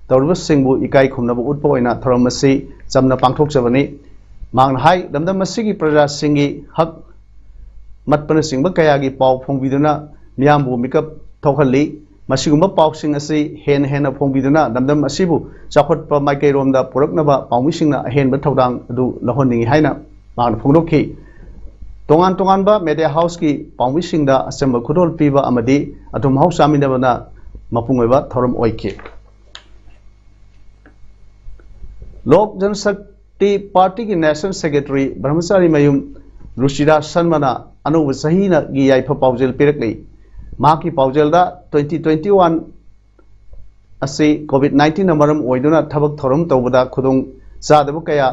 ꯇꯧꯔꯤꯕꯁꯤꯡꯕꯨ ꯏꯀꯥꯏ ꯈꯨꯝꯅꯕ ꯎꯠꯄ ꯑꯣꯏꯅ ꯊꯧꯔꯝ ꯑꯁꯤ ꯆꯝꯅ ꯄꯥꯡꯊꯣꯛꯆꯕꯅꯤ꯫ ꯃꯍꯥꯛꯅ ꯍꯥꯏ, ꯂꯝꯗꯝ ꯑꯁꯤꯒꯤ ꯄ꯭ꯔꯖꯥꯁꯤꯡꯒꯤ ꯍꯛ ꯃꯠꯄꯅꯆꯤꯡꯕ ꯀꯌꯥꯒꯤ ꯄꯥꯎ ꯐꯣꯡꯕꯤꯗꯨꯅ ꯃꯤꯌꯥꯝꯕꯨ ꯃꯤꯀꯞ ꯊꯣꯛꯍꯜꯂꯤ꯫ ꯃꯁꯤꯒꯨꯝꯕ ꯄꯥꯎꯁꯤꯡ ꯑꯁꯤ ꯍꯦꯟꯅ ꯍꯦꯟꯅ ꯐꯣꯡꯕꯤꯗꯨꯅ ꯂꯝꯗꯝ ꯑꯁꯤꯕꯨ ꯆꯥꯎꯈꯠꯄ ꯃꯥꯏꯀꯩꯔꯣꯝꯗ ꯄꯨꯔꯛꯅꯕ ꯄꯥꯎꯃꯤꯁꯤꯡꯅ ꯑꯍꯦꯟꯕ ꯊꯧꯗꯥꯡ ꯑꯗꯨ ꯂꯧꯍꯟꯅꯤꯡꯏ ꯍꯥꯏꯅ ꯃꯍꯥꯛꯅ ꯐꯣꯡꯗꯣꯛꯈꯤ꯫ ꯇꯣꯉꯥꯟ ꯇꯣꯉꯥꯟꯕ ꯃꯦꯗꯤꯌꯥ ꯍꯥꯎꯁꯀꯤ ꯄꯥꯎꯃꯤꯁꯤꯡꯗ ꯑꯆꯝꯕ ꯈꯨꯗꯣꯜ ꯄꯤꯕ ꯑꯃꯗꯤ ꯑꯊꯨꯝ ꯑꯍꯥꯎ ꯆꯥꯃꯤꯟꯅꯕꯅ ꯃꯄꯨꯡ ꯑꯣꯏꯕ ꯊꯧꯔꯝ ꯑꯣꯏꯈꯤ꯫ ꯂꯣꯛ ꯖꯟꯁꯛꯇꯤ ꯄꯥꯔꯇꯤꯒꯤ ꯅꯦꯁꯅꯦꯜ ꯁꯦꯀ꯭ꯔꯦꯇꯔꯤ ꯕ꯭ꯔꯍꯃꯆꯥꯔꯤ ꯃꯌꯨꯝ ꯔꯨꯆꯤꯔꯥ ꯁꯔꯃꯅ ꯑꯅꯧꯕ ꯆꯍꯤꯒꯤ ꯌꯥꯏꯐ ꯄꯥꯎꯖꯦꯜ ꯄꯤꯔꯛꯂꯤ꯫ ꯃꯍꯥꯛꯀꯤ ꯄꯥꯎꯖꯦꯜꯗ, twenty twenty one ꯑꯁꯤ COVID nineteen ꯅ ꯃꯔꯝ ꯑꯣꯏꯗꯨꯅ ꯊꯕꯛ ꯊꯧꯔꯝ ꯇꯧꯕꯗ ꯈꯨꯗꯣꯡ ꯆꯥꯗꯕ ꯀꯌꯥ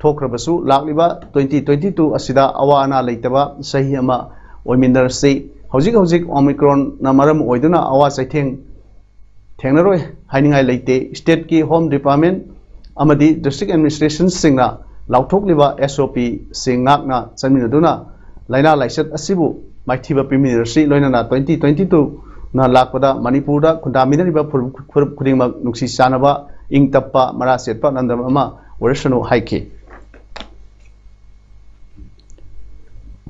ꯊꯣꯛꯈ꯭ꯔꯕꯁꯨ, ꯂꯥꯛꯂꯤꯕ twenty twenty two ꯑꯁꯤꯗ ꯑꯋꯥ ꯑꯅꯥ ꯂꯩꯇꯕ ꯆꯍꯤ ꯑꯃ ꯑꯣꯏꯃꯤꯟꯅꯔꯁꯤ꯫ ꯍꯧꯖꯤꯛ ꯍꯧꯖꯤꯛ ꯑꯣꯃꯤꯀ꯭ꯔꯣꯟꯅ ꯃꯔꯝ ꯑꯣꯏꯗꯨꯅ ꯑꯋꯥ ꯆꯩꯊꯦꯡ ꯊꯦꯡꯅꯔꯣꯏ ꯍꯥꯏꯅꯤꯡꯉꯥꯏ ꯂꯩꯇꯦ꯫ Stateꯀꯤ Home Department ꯑꯃꯗꯤ District Administrationꯁꯤꯡꯅ ꯂꯥꯎꯊꯣꯛꯂꯤꯕ SOPꯁꯤꯡ ꯉꯥꯛꯅ ꯆꯠꯃꯤꯟꯅꯗꯨꯅ ꯂꯥꯏꯅꯥ ꯂꯥꯏꯆꯠ ꯑꯁꯤꯕꯨ ꯃꯥꯏꯊꯤꯕ ꯄꯤꯃꯤꯟꯅꯔꯁꯤ, ꯂꯣꯏꯅꯅ twenty twenty twoꯅ ꯂꯥꯛꯄꯗ ꯃꯅꯤꯄꯨꯔꯗ ꯈꯨꯟꯗꯥꯃꯤꯟꯅꯔꯤꯕ ꯐꯨꯔꯨꯞ ꯐꯨꯔꯨꯞ ꯈꯨꯗꯤꯡꯃꯛ ꯅꯨꯡꯁꯤ ꯆꯥꯟꯅꯕ, ꯏꯪ ꯇꯞꯄ, ꯃꯔꯥ ꯆꯦꯠꯄ ꯂꯝꯗꯝ ꯑꯃ ꯑꯣꯏꯔꯁꯅꯨ ꯍꯥꯏꯈꯤ꯫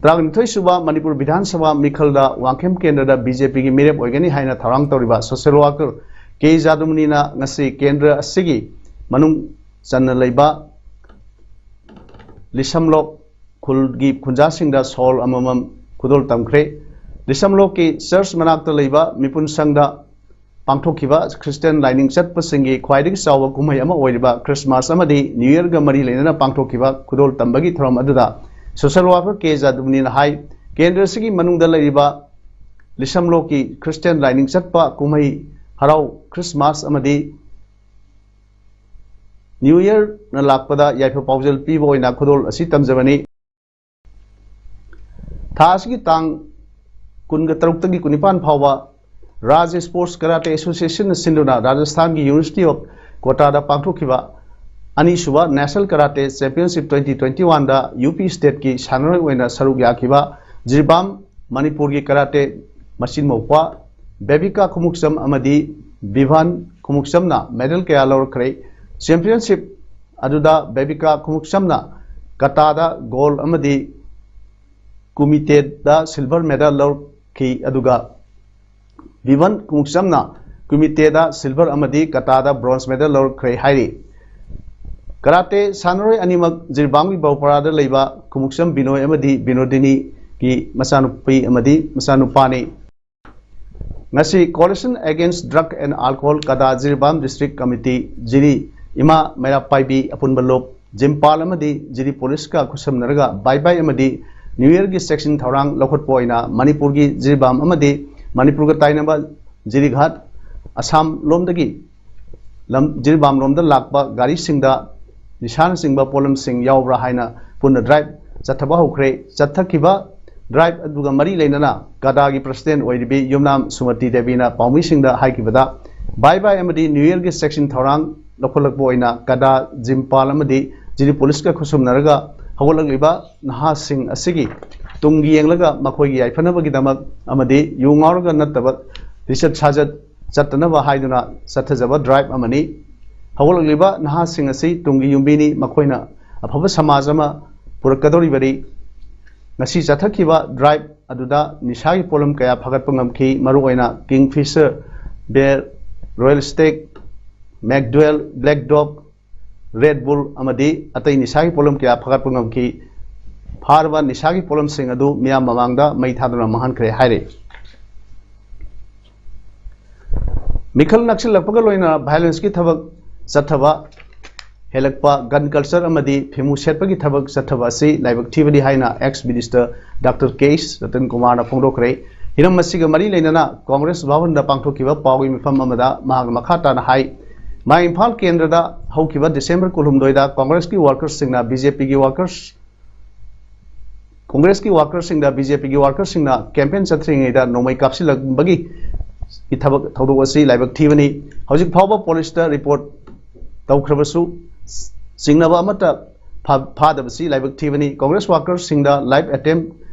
ꯇꯔꯥꯅꯤꯊꯣꯏ ꯁꯨꯕ ꯃꯅꯤꯄꯨꯔ ꯕꯤꯙꯥꯟ ꯁꯚꯥ ꯃꯤꯈꯜꯗ ꯋꯥꯡꯈꯦꯝ ꯀꯦꯟꯗ꯭ꯔꯗ BJPꯒꯤ ꯃꯤꯔꯦꯞ ꯑꯣꯏꯒꯅꯤ ꯍꯥꯏꯅ ꯊꯧꯔꯥꯡ ꯇꯧꯔꯤꯕ social worker ꯀꯦ ꯖꯥꯗꯨꯃꯅꯤꯅ ꯉꯁꯤ ꯀꯦꯟꯗ꯭ꯔ ꯑꯁꯤꯒꯤ ꯃꯅꯨꯡ ꯆꯟꯅ ꯂꯩꯕ ꯂꯤꯁꯝꯂꯣꯛ ꯈꯨꯜꯒꯤ ꯈꯨꯟꯖꯥꯁꯤꯡꯗ ꯁꯣꯜ ꯑꯃꯃꯝ ꯈꯨꯗꯣꯜ ꯇꯝꯈ꯭ꯔꯦ꯫ ꯂꯤꯁꯝꯂꯣꯛꯀꯤ church ꯃꯅꯥꯛꯇ ꯂꯩꯕ ꯃꯤꯄꯨꯟ ꯁꯪꯗ ꯄꯥꯡꯊꯣꯛꯈꯤꯕ Christian ꯂꯥꯏꯅꯤꯡ ꯆꯠꯄꯁꯤꯡꯒꯤ ꯈ꯭ꯋꯥꯏꯗꯒꯤ ꯆꯥꯎꯕ ꯀꯨꯝꯍꯩ ꯑꯃ ꯑꯣꯏꯔꯤꯕ Christmas ꯑꯃꯗꯤ New Yearꯒ ꯃꯔꯤ ꯂꯩꯅꯅ ꯄꯥꯡꯊꯣꯛꯈꯤꯕ ꯈꯨꯗꯣꯜ ꯇꯝꯕꯒꯤ ꯊꯧꯔꯝ ꯑꯗꯨꯗ social worker ꯀꯦ ꯖꯥꯗꯨꯃꯅꯤꯅ ꯍꯥꯏ, ꯀꯦꯟꯗ꯭ꯔ ꯑꯁꯤꯒꯤ ꯃꯅꯨꯡꯗ ꯂꯩꯔꯤꯕ ꯂꯤꯁꯝꯂꯣꯛꯀꯤ Christian ꯂꯥꯏꯅꯤꯡ ꯆꯠꯄ ꯀꯨꯝꯍꯩ ꯍꯔꯥꯎ Christmas ꯑꯃꯗꯤ New Yearꯅ ꯂꯥꯛꯄꯗ ꯌꯥꯏꯐ ꯄꯥꯎꯖꯦꯜ ꯄꯤꯕ ꯑꯣꯏꯅ ꯈꯨꯗꯣꯜ ꯑꯁꯤ ꯇꯝꯖꯕꯅꯤ꯫ ꯊꯥ ꯑꯁꯤꯒꯤ ꯇꯥꯡ ꯀꯨꯟꯒ ꯇꯔꯨꯛꯇꯒꯤ ꯀꯨꯟꯅꯤꯄꯥꯟ ꯐꯥꯎꯕ Rajya Sports Karate Associationꯅ ꯁꯤꯟꯗꯨꯅ ꯔꯥꯖꯁꯊꯥꯟꯒꯤ University of Kotaꯗ ꯄꯥꯡꯊꯣꯛꯈꯤꯕ ꯑꯅꯤꯁꯨꯕ National Karate Championship twenty twenty oneꯗ UP Stateꯀꯤ ꯁꯥꯟꯅꯔꯣꯏ ꯑꯣꯏꯅ ꯁꯔꯨꯛ ꯌꯥꯈꯤꯕ ꯖꯤꯔꯤꯕꯥꯝ ꯃꯅꯤꯄꯨꯔꯒꯤ karate ꯃꯆꯤꯟ ꯃꯧꯄ꯭ꯋꯥ ꯕꯦꯕꯤꯀꯥ ꯈꯨꯃꯨꯛꯆꯝ ꯑꯃꯗꯤ ꯕꯤꯚꯥꯟ ꯈꯨꯃꯨꯛꯆꯝꯅ medal ꯀꯌꯥ ꯂꯧꯔꯛꯈ꯭ꯔꯦ꯫ Championship ꯑꯗꯨꯗ ꯕꯦꯕꯤꯀꯥ ꯈꯨꯃꯨꯛꯆꯝꯅ kataꯗ gold ꯑꯃꯗꯤ kumiteda silver medal ꯂꯧꯔꯛꯈꯤ, ꯑꯗꯨꯒ ꯕꯤꯚꯥꯟ ꯈꯨꯃꯨꯛꯆꯝꯅ kumiteda silver ꯑꯃꯗꯤ kataꯗ bronze medal ꯂꯧꯔꯛꯈ꯭ꯔꯦ ꯍꯥꯏꯔꯤ꯫ Karate ꯁꯥꯟꯅꯔꯣꯏ ꯑꯅꯤꯃꯛ ꯖꯤꯔꯤꯕꯥꯝꯒꯤ ꯕꯧꯄꯔꯥꯗ ꯂꯩꯕ ꯈꯨꯃꯨꯛꯆꯝ ꯕꯤꯅꯣꯏ ꯑꯃꯗꯤ ꯕꯤꯅꯣꯗꯤꯅꯤꯒꯤ ꯃꯆꯥꯅꯨꯄꯤ ꯑꯃꯗꯤ ꯃꯆꯥꯅꯨꯄꯥꯅꯤ꯫ ꯉꯁꯤ Coalition Against Drug and Alcohol kata Jiribam District Committee, ꯖꯤꯔꯤ ꯏꯃꯥ ꯃꯩꯔꯥ ꯄꯥꯏꯕꯤ ꯑꯄꯨꯟꯕ ꯂꯨꯞ, ꯖꯤꯝꯄꯥꯜ ꯑꯃꯗꯤ ꯖꯤꯔꯤ ꯄꯨꯂꯤꯁꯀ ꯈꯨꯠꯁꯝꯅꯔꯒ ꯕꯥꯏ ꯕꯥꯏ ꯑꯃꯗꯤ New Yearꯒꯤ ꯆꯦꯛꯁꯤꯟ ꯊꯧꯔꯥꯡ ꯂꯧꯈꯠꯄ ꯑꯣꯏꯅ ꯃꯅꯤꯄꯨꯔꯒꯤ ꯖꯤꯔꯤꯕꯥꯝ ꯑꯃꯗꯤ ꯃꯅꯤꯄꯨꯔꯒ ꯇꯥꯏꯅꯕ ꯖꯤꯔꯤꯘꯥꯠ, ꯑꯁꯥꯝ ꯂꯣꯝꯗꯒꯤ ꯂꯝ, ꯖꯤꯔꯤꯕꯥꯝ ꯂꯣꯝꯗ ꯂꯥꯛꯄ ꯒꯥꯔꯤꯁꯤꯡꯗ ꯅꯤꯁꯥꯅꯆꯤꯡꯕ ꯄꯣꯠꯂꯝꯁꯤꯡ ꯌꯥꯎꯕ꯭ꯔꯥ ꯍꯥꯏꯅ ꯄꯨꯟꯅ drive ꯆꯠꯊꯕ ꯍꯧꯈ꯭ꯔꯦ꯫ ꯆꯠꯊꯈꯤꯕ drive ꯑꯗꯨꯒ ꯃꯔꯤ ꯂꯩꯅꯅ kataꯒꯤ president ꯑꯣꯏꯔꯤꯕꯤ ꯌꯨꯝꯅꯥꯝ ꯁꯨꯃꯇꯤ ꯗꯦꯕꯤꯅ ꯄꯥꯎꯃꯤꯁꯤꯡꯗ ꯍꯥꯏꯈꯤꯕꯗ, ꯕꯥꯏ ꯕꯥꯏ ꯑꯃꯗꯤ ꯅ꯭ꯌꯨ ꯌꯔꯒꯤ ꯆꯦꯛꯁꯤꯟ ꯊꯧꯔꯥꯡ ꯂꯧꯈꯠꯂꯛꯄ ꯑꯣꯏꯅ ꯀꯗꯥ, ꯖꯤꯝꯄꯥꯜ ꯑꯃꯗꯤ ꯖꯤꯔꯤ ꯄꯨꯂꯤꯁꯀ ꯈꯨꯠꯁꯝꯅꯔꯒ ꯍꯧꯒꯠꯂꯛꯂꯤꯕ ꯅꯍꯥꯁꯤꯡ ꯑꯁꯤꯒꯤ ꯇꯨꯡꯒꯤ ꯌꯦꯡꯂꯒ ꯃꯈꯣꯏꯒꯤ ꯌꯥꯏꯐꯅꯕꯒꯤꯗꯃꯛ ꯑꯃꯗꯤ ꯌꯨ ꯉꯥꯎꯔꯒ ꯅꯠꯇꯕ ꯂꯤꯆꯠ ꯁꯥꯖꯠ ꯆꯠꯇꯅꯕ ꯍꯥꯏꯗꯨꯅ ꯆꯠꯊꯖꯕ ꯗ꯭ꯔꯥꯏꯕ ꯑꯃꯅꯤ꯫ ꯍꯧꯒꯠꯂꯛꯂꯤꯕ ꯅꯍꯥꯁꯤꯡ ꯑꯁꯤ ꯇꯨꯡꯒꯤ ꯌꯨꯝꯕꯤꯅꯤ, ꯃꯈꯣꯏꯅ ꯑꯐꯕ ꯁꯃꯥꯖ ꯑꯃ ꯄꯨꯔꯛꯀꯗꯧꯔꯤꯕꯅꯤ꯫ ꯉꯁꯤ ꯆꯠꯊꯈꯤꯕ ꯗ꯭ꯔꯥꯏꯕ ꯑꯗꯨꯗ ꯅꯤꯁꯥꯒꯤ ꯄꯣꯠꯂꯝ ꯀꯌꯥ ꯐꯥꯒꯠꯄ ꯉꯝꯈꯤ꯫ ꯃꯔꯨꯑꯣꯏꯅ Kingfisher, beer, Royal Stag, McDowell, Black Dog, Red Bull ꯑꯃꯗꯤ ꯑꯇꯩ ꯅꯤꯁꯥꯒꯤ ꯄꯣꯠꯂꯝ ꯀꯌꯥ ꯐꯥꯒꯠꯄ ꯉꯝꯈꯤ꯫ ꯐꯥꯔꯕ ꯅꯤꯁꯥꯒꯤ ꯄꯣꯠꯂꯝꯁꯤꯡ ꯑꯗꯨ ꯃꯤꯌꯥꯝ ꯃꯃꯥꯡꯗ ꯃꯩ ꯊꯥꯗꯨꯅ ꯃꯥꯡꯍꯟꯈ꯭ꯔꯦ ꯍꯥꯏꯔꯤ꯫ ꯃꯤꯈꯜ ꯅꯛꯁꯤꯜꯂꯛꯄꯒ ꯂꯣꯏꯅꯅ ꯚꯥꯏꯑꯣꯂꯦꯟꯁꯀꯤ ꯊꯕꯛ ꯆꯠꯊꯕ ꯍꯦꯜꯂꯛꯄ, ꯒꯟ ꯀꯜꯆꯔ ꯑꯃꯗꯤ ꯐꯤꯃꯨ ꯁꯦꯠꯄꯒꯤ ꯊꯕꯛ ꯆꯠꯊꯕ ꯑꯁꯤ ꯂꯥꯏꯕꯛ ꯊꯤꯕꯅꯤ ꯍꯥꯏꯅ ꯑꯦꯛꯁ ꯃꯤꯅꯤꯁꯇꯔ ꯗꯥꯛꯇꯔ ꯀꯦ ꯑꯦꯁ ꯔꯇꯟ ꯀꯨꯃꯥꯔꯅ ꯐꯣꯡꯗꯣꯛꯈ꯭ꯔꯦ꯫ ꯍꯤꯔꯝ ꯑꯁꯤꯒ ꯃꯔꯤ ꯂꯩꯅꯅ ꯀꯣꯡꯒ꯭ꯔꯦꯁ ꯚꯕꯟꯗ ꯄꯥꯡꯊꯣꯛꯈꯤꯕ ꯄꯥꯎꯒꯤ ꯃꯤꯐꯝ ꯑꯃꯗ ꯃꯍꯥꯛꯅ ꯃꯈꯥ ꯇꯥꯅ ꯍꯥꯏ, ꯃꯥ ꯏꯝꯐꯥꯜ ꯀꯦꯟꯗ꯭ꯔꯗ ꯍꯧꯈꯤꯕ ꯗꯤꯁꯦꯝꯕꯔ ꯀꯨꯟꯍꯨꯝꯗꯣꯏꯗ ꯀꯣꯡꯒ꯭ꯔꯦꯁꯀꯤ ꯋꯥꯔꯀꯔꯁꯤꯡꯅ ꯕꯤ ꯖꯦ ꯄꯤꯒꯤ ꯋꯥꯔꯀꯔꯁ ꯀꯣꯡꯒ꯭ꯔꯦꯁꯀꯤ ꯋꯥꯔꯀꯔꯁꯤꯡꯗ ꯕꯤ ꯖꯦ ꯄꯤꯒꯤ ꯋꯥꯔꯀꯔꯁꯤꯡꯅ ꯀꯦꯝꯄꯦꯟ ꯆꯠꯊ꯭ꯔꯤꯉꯩꯗ ꯅꯣꯡꯃꯩ ꯀꯥꯞꯁꯤꯜꯂꯛꯄꯒꯤ ꯊꯕꯛ ꯊꯧꯗꯣꯛ ꯑꯁꯤ ꯂꯥꯏꯕꯛ ꯊꯤꯕꯅꯤ꯫ ꯍꯧꯖꯤꯛ ꯐꯥꯎꯕ ꯄꯨꯂꯤꯁꯇ ꯔꯤꯄꯣꯔꯠ ꯇꯧꯈ꯭ꯔꯕꯁꯨ ꯆꯤꯡꯅꯕ ꯑꯃꯠꯇ ꯐꯥ-, ꯐꯥꯗꯕꯁꯤ ꯂꯥꯏꯕꯛ ꯊꯤꯕꯅꯤ꯫ ꯀꯣꯡꯒ꯭ꯔꯦꯁ ꯋꯥꯔꯀꯔꯁꯤꯡꯗ ꯔꯦꯞ ꯑꯦꯇꯦꯝꯞ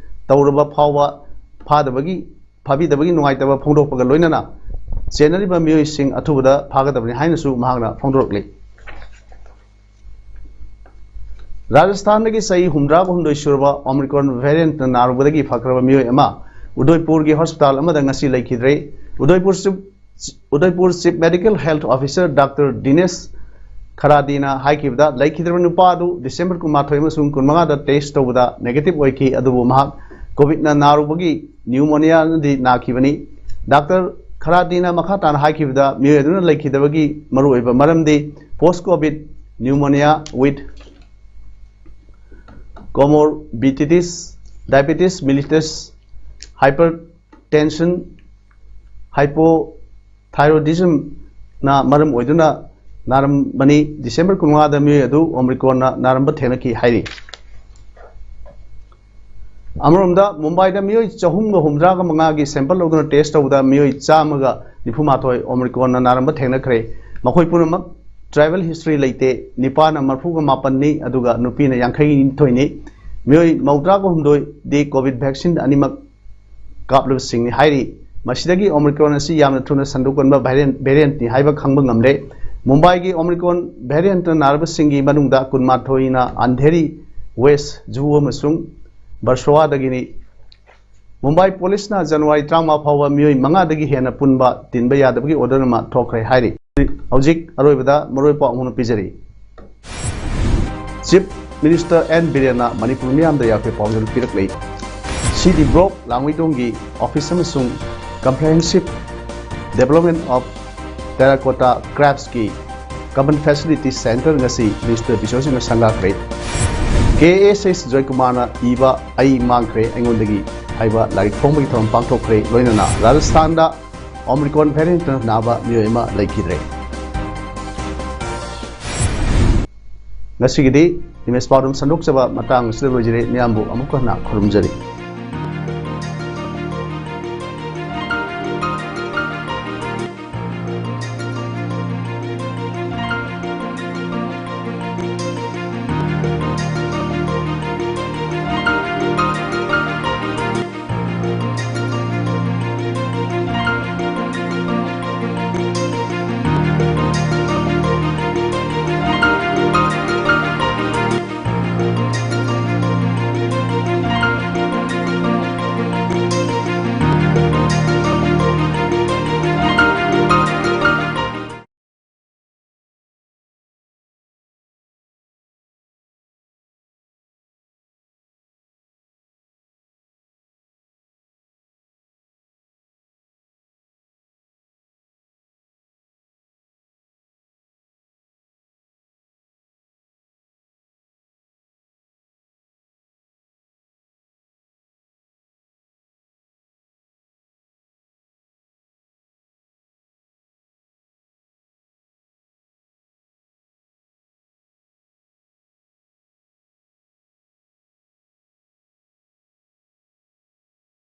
ꯇꯧꯔꯕ ꯐꯥꯎꯕ ꯐꯥꯗꯕꯒꯤ, ꯐꯥꯕꯤꯗꯕꯒꯤ ꯅꯨꯡꯉꯥꯏꯇꯕ ꯐꯣꯡꯗꯣꯛꯄꯒ ꯂꯣꯏꯅꯅ ꯆꯦꯟꯅꯔꯤꯕ ꯃꯤꯑꯣꯏꯁꯤꯡ ꯑꯊꯨꯕꯗ ꯐꯥꯒꯗꯕꯅꯤ ꯍꯥꯏꯅꯁꯨ ꯃꯍꯥꯛꯅ ꯐꯣꯡꯗꯣꯔꯛꯂꯤ꯫ ꯔꯥꯖꯁꯊꯥꯟꯗꯒꯤ ꯆꯍꯤ ꯍꯨꯝꯗ꯭ꯔꯥꯒ ꯍꯨꯝꯗꯣꯏ ꯁꯨꯔꯕ ꯑꯣꯃꯤꯀ꯭ꯔꯣꯟ ꯚꯦꯔꯤꯌꯦꯟꯠꯅ ꯅꯥꯔꯨꯕꯗꯒꯤ ꯐꯈ꯭ꯔꯕ ꯃꯤꯑꯣꯏ ꯑꯃ ꯎꯗꯣꯏꯄꯨꯔꯒꯤ ꯍꯣꯁꯄꯤꯇꯥꯜ ꯑꯃꯗ ꯉꯁꯤ ꯂꯩꯈꯤꯗ꯭ꯔꯦ꯫ Udaipur chief, Udaipur chief medical health officer doctor Dinesh ꯈꯔꯥꯗꯤꯅ ꯍꯥꯏꯈꯤꯕꯗ, ꯂꯩꯈꯤꯗ꯭ꯔꯕ ꯅꯨꯄꯥ ꯑꯗꯨ ꯗꯤꯁꯦꯝꯕꯔ ꯀꯨꯟꯃꯥꯊꯣꯏ ꯑꯃꯁꯨꯡ ꯀꯨꯟꯃꯉꯥꯗ ꯇꯦꯁ ꯇꯧꯕꯗ ꯅꯦꯒꯦꯇꯤꯚ ꯑꯣꯏꯈꯤ, ꯑꯗꯨꯕꯨ ꯃꯍꯥꯛ ꯀꯣꯚꯤꯗꯅ ꯅꯥꯔꯨꯕꯒꯤ ꯅ꯭ꯌꯨꯃꯣꯅꯤꯌꯥꯅꯗꯤ ꯅꯥꯈꯤꯕꯅꯤ꯫ ꯗꯥꯛꯇꯔ ꯈꯔꯥꯗꯤꯅ ꯃꯈꯥ ꯇꯥꯅ ꯍꯥꯏꯈꯤꯕꯗ, ꯃꯤꯑꯣꯏ ꯑꯗꯨꯅ ꯂꯩꯈꯤꯗꯕꯒꯤ ꯃꯔꯨꯑꯣꯏꯕ ꯃꯔꯝꯗꯤ post covid pneumonia with comorbidities, diabetes mellitus, hypertension, hypothyroidismꯅ ꯃꯔꯝ ꯑꯣꯏꯗꯨꯅ ꯅꯥꯔꯝꯕꯅꯤ꯫ ꯗꯤꯁꯦꯝꯕꯔ ꯀꯨꯟꯃꯉꯥꯗ ꯃꯤꯑꯣꯏ ꯑꯗꯨ ꯑꯣꯃꯤꯀ꯭ꯔꯣꯟꯅ ꯅꯥꯔꯝꯕ ꯊꯦꯡꯅꯈꯤ ꯍꯥꯏꯔꯤ꯫ ꯑꯃꯔꯣꯝꯗ, ꯃꯨꯝꯕꯥꯏꯗ ꯃꯤꯑꯣꯏ ꯆꯍꯨꯝꯒ ꯍꯨꯝꯗ꯭ꯔꯥꯒ ꯃꯉꯥꯒꯤ sample ꯂꯧꯗꯨꯅ test ꯇꯧꯕꯗ ꯃꯤꯑꯣꯏ ꯆꯥꯝꯃꯒ ꯅꯤꯐꯨ ꯃꯥꯊꯣꯏ Omicronꯅ ꯅꯥꯔꯝꯕ ꯊꯦꯡꯅꯈ꯭ꯔꯦ꯫ ꯃꯈꯣꯏ ꯄꯨꯝꯅꯃꯛ tribal history ꯂꯩꯇꯦ꯫ ꯅꯤꯄꯥꯅ ꯃꯔꯤꯐꯨꯒ ꯃꯥꯄꯟꯅꯤ, ꯑꯗꯨꯒ ꯅꯨꯄꯤꯅ ꯌꯥꯡꯈꯩ ꯅꯤꯊꯣꯏꯅꯤ꯫ ꯃꯤꯑꯣꯏ ꯃꯧꯗ꯭ꯔꯥꯒ ꯍꯨꯝꯗꯣꯏꯗꯤ COVID vaccine ꯑꯅꯤꯃꯛ ꯀꯥꯞꯂꯕꯁꯤꯡꯅꯤ ꯍꯥꯏꯔꯤ꯫ ꯃꯁꯤꯗꯒꯤ Omicron ꯑꯁꯤ ꯌꯥꯝꯅ ꯊꯨꯅ ꯁꯟꯗꯣꯛꯀꯟꯕ variant, variantꯅꯤ ꯍꯥꯏꯕ ꯈꯪꯕ ꯉꯝꯂꯦ꯫ ꯃꯨꯝꯕꯥꯏꯒꯤ Omicron variantꯅ ꯅꯥꯔꯕꯁꯤꯡꯒꯤ ꯃꯅꯨꯡꯗ ꯀꯨꯟꯃꯥꯊꯣꯏꯅ ꯑꯟꯙꯦꯔꯤ, ꯋꯦꯁ ꯖꯨꯍꯨ ꯑꯃꯁꯨꯡ ꯕꯔꯁꯣꯋꯥꯗꯒꯤꯅꯤ꯫ ꯃꯨꯝꯕꯥꯏ ꯄꯨꯂꯤꯁꯅ ꯖꯅꯋꯥꯔꯤ ꯇꯔꯥꯃꯉꯥ ꯐꯥꯎꯕ ꯃꯤꯑꯣꯏ ꯃꯉꯥꯗꯒꯤ ꯍꯦꯟꯅ ꯄꯨꯟꯕ ꯇꯤꯟꯕ ꯌꯥꯗꯕꯒꯤ order ꯑꯃ ꯊꯣꯛꯈ꯭ꯔꯦ ꯍꯥꯏꯔꯤ꯫ ꯍꯧꯖꯤꯛ ꯑꯔꯣꯏꯕꯗ ꯃꯔꯨꯑꯣꯏ ꯄꯥꯎ ꯑꯃ ꯄꯤꯖꯔꯤ꯫ Chief Minister N ꯕꯤꯔꯦꯟꯅ ꯃꯅꯤꯄꯨꯔ ꯃꯤꯌꯥꯝꯗ ꯌꯥꯏꯐ ꯄꯥꯎꯖꯦꯜ ꯄꯤꯔꯛꯂꯦ꯫ ꯁꯤ ꯗꯤ ꯕ꯭ꯂꯣꯛ ꯂꯥꯡꯃꯩꯗꯣꯡꯒꯤ office ꯑꯃꯁꯨꯡ Comprehensive Development of Terracotta Craftsꯀꯤ Common Facility Center ꯉꯁꯤ Minister ꯕꯤꯁ꯭ꯋꯖꯤꯠꯅ ꯁꯪꯒꯥꯈ꯭ꯔꯦ꯫ ꯀꯦ ꯑꯦꯁ ꯑꯦꯁ ꯖꯣꯏꯀꯨꯃꯥꯔꯅ ꯏꯕ "ꯑꯩ ꯃꯥꯡꯈ꯭ꯔꯦ ꯑꯩꯉꯣꯟꯗꯒꯤ" ꯍꯥꯏꯕ ꯂꯥꯏꯔꯤꯛ ꯐꯣꯡꯕꯒꯤ ꯊꯧꯔꯝ ꯄꯥꯡꯊꯣꯛꯈ꯭ꯔꯦ꯫ ꯂꯣꯏꯅꯅ ꯔꯥꯖꯁꯊꯥꯟꯗ Omicron variantꯅ ꯅꯥꯕ ꯃꯤꯑꯣꯏ ꯑꯃ ꯂꯩꯈꯤꯗ꯭ꯔꯦ꯫ ꯉꯁꯤꯒꯤꯗꯤ ꯏꯃꯦꯖ ꯄꯥꯎꯗꯝ ꯁꯟꯗꯣꯛꯆꯕ ꯃꯇꯥꯡ ꯑꯁꯤꯗ ꯂꯣꯏꯖꯔꯦ꯫ ꯃꯤꯌꯥꯝꯕꯨ ꯑꯃꯨꯛ ꯍꯟꯅ ꯈꯨꯔꯨꯝꯖꯔꯤ꯫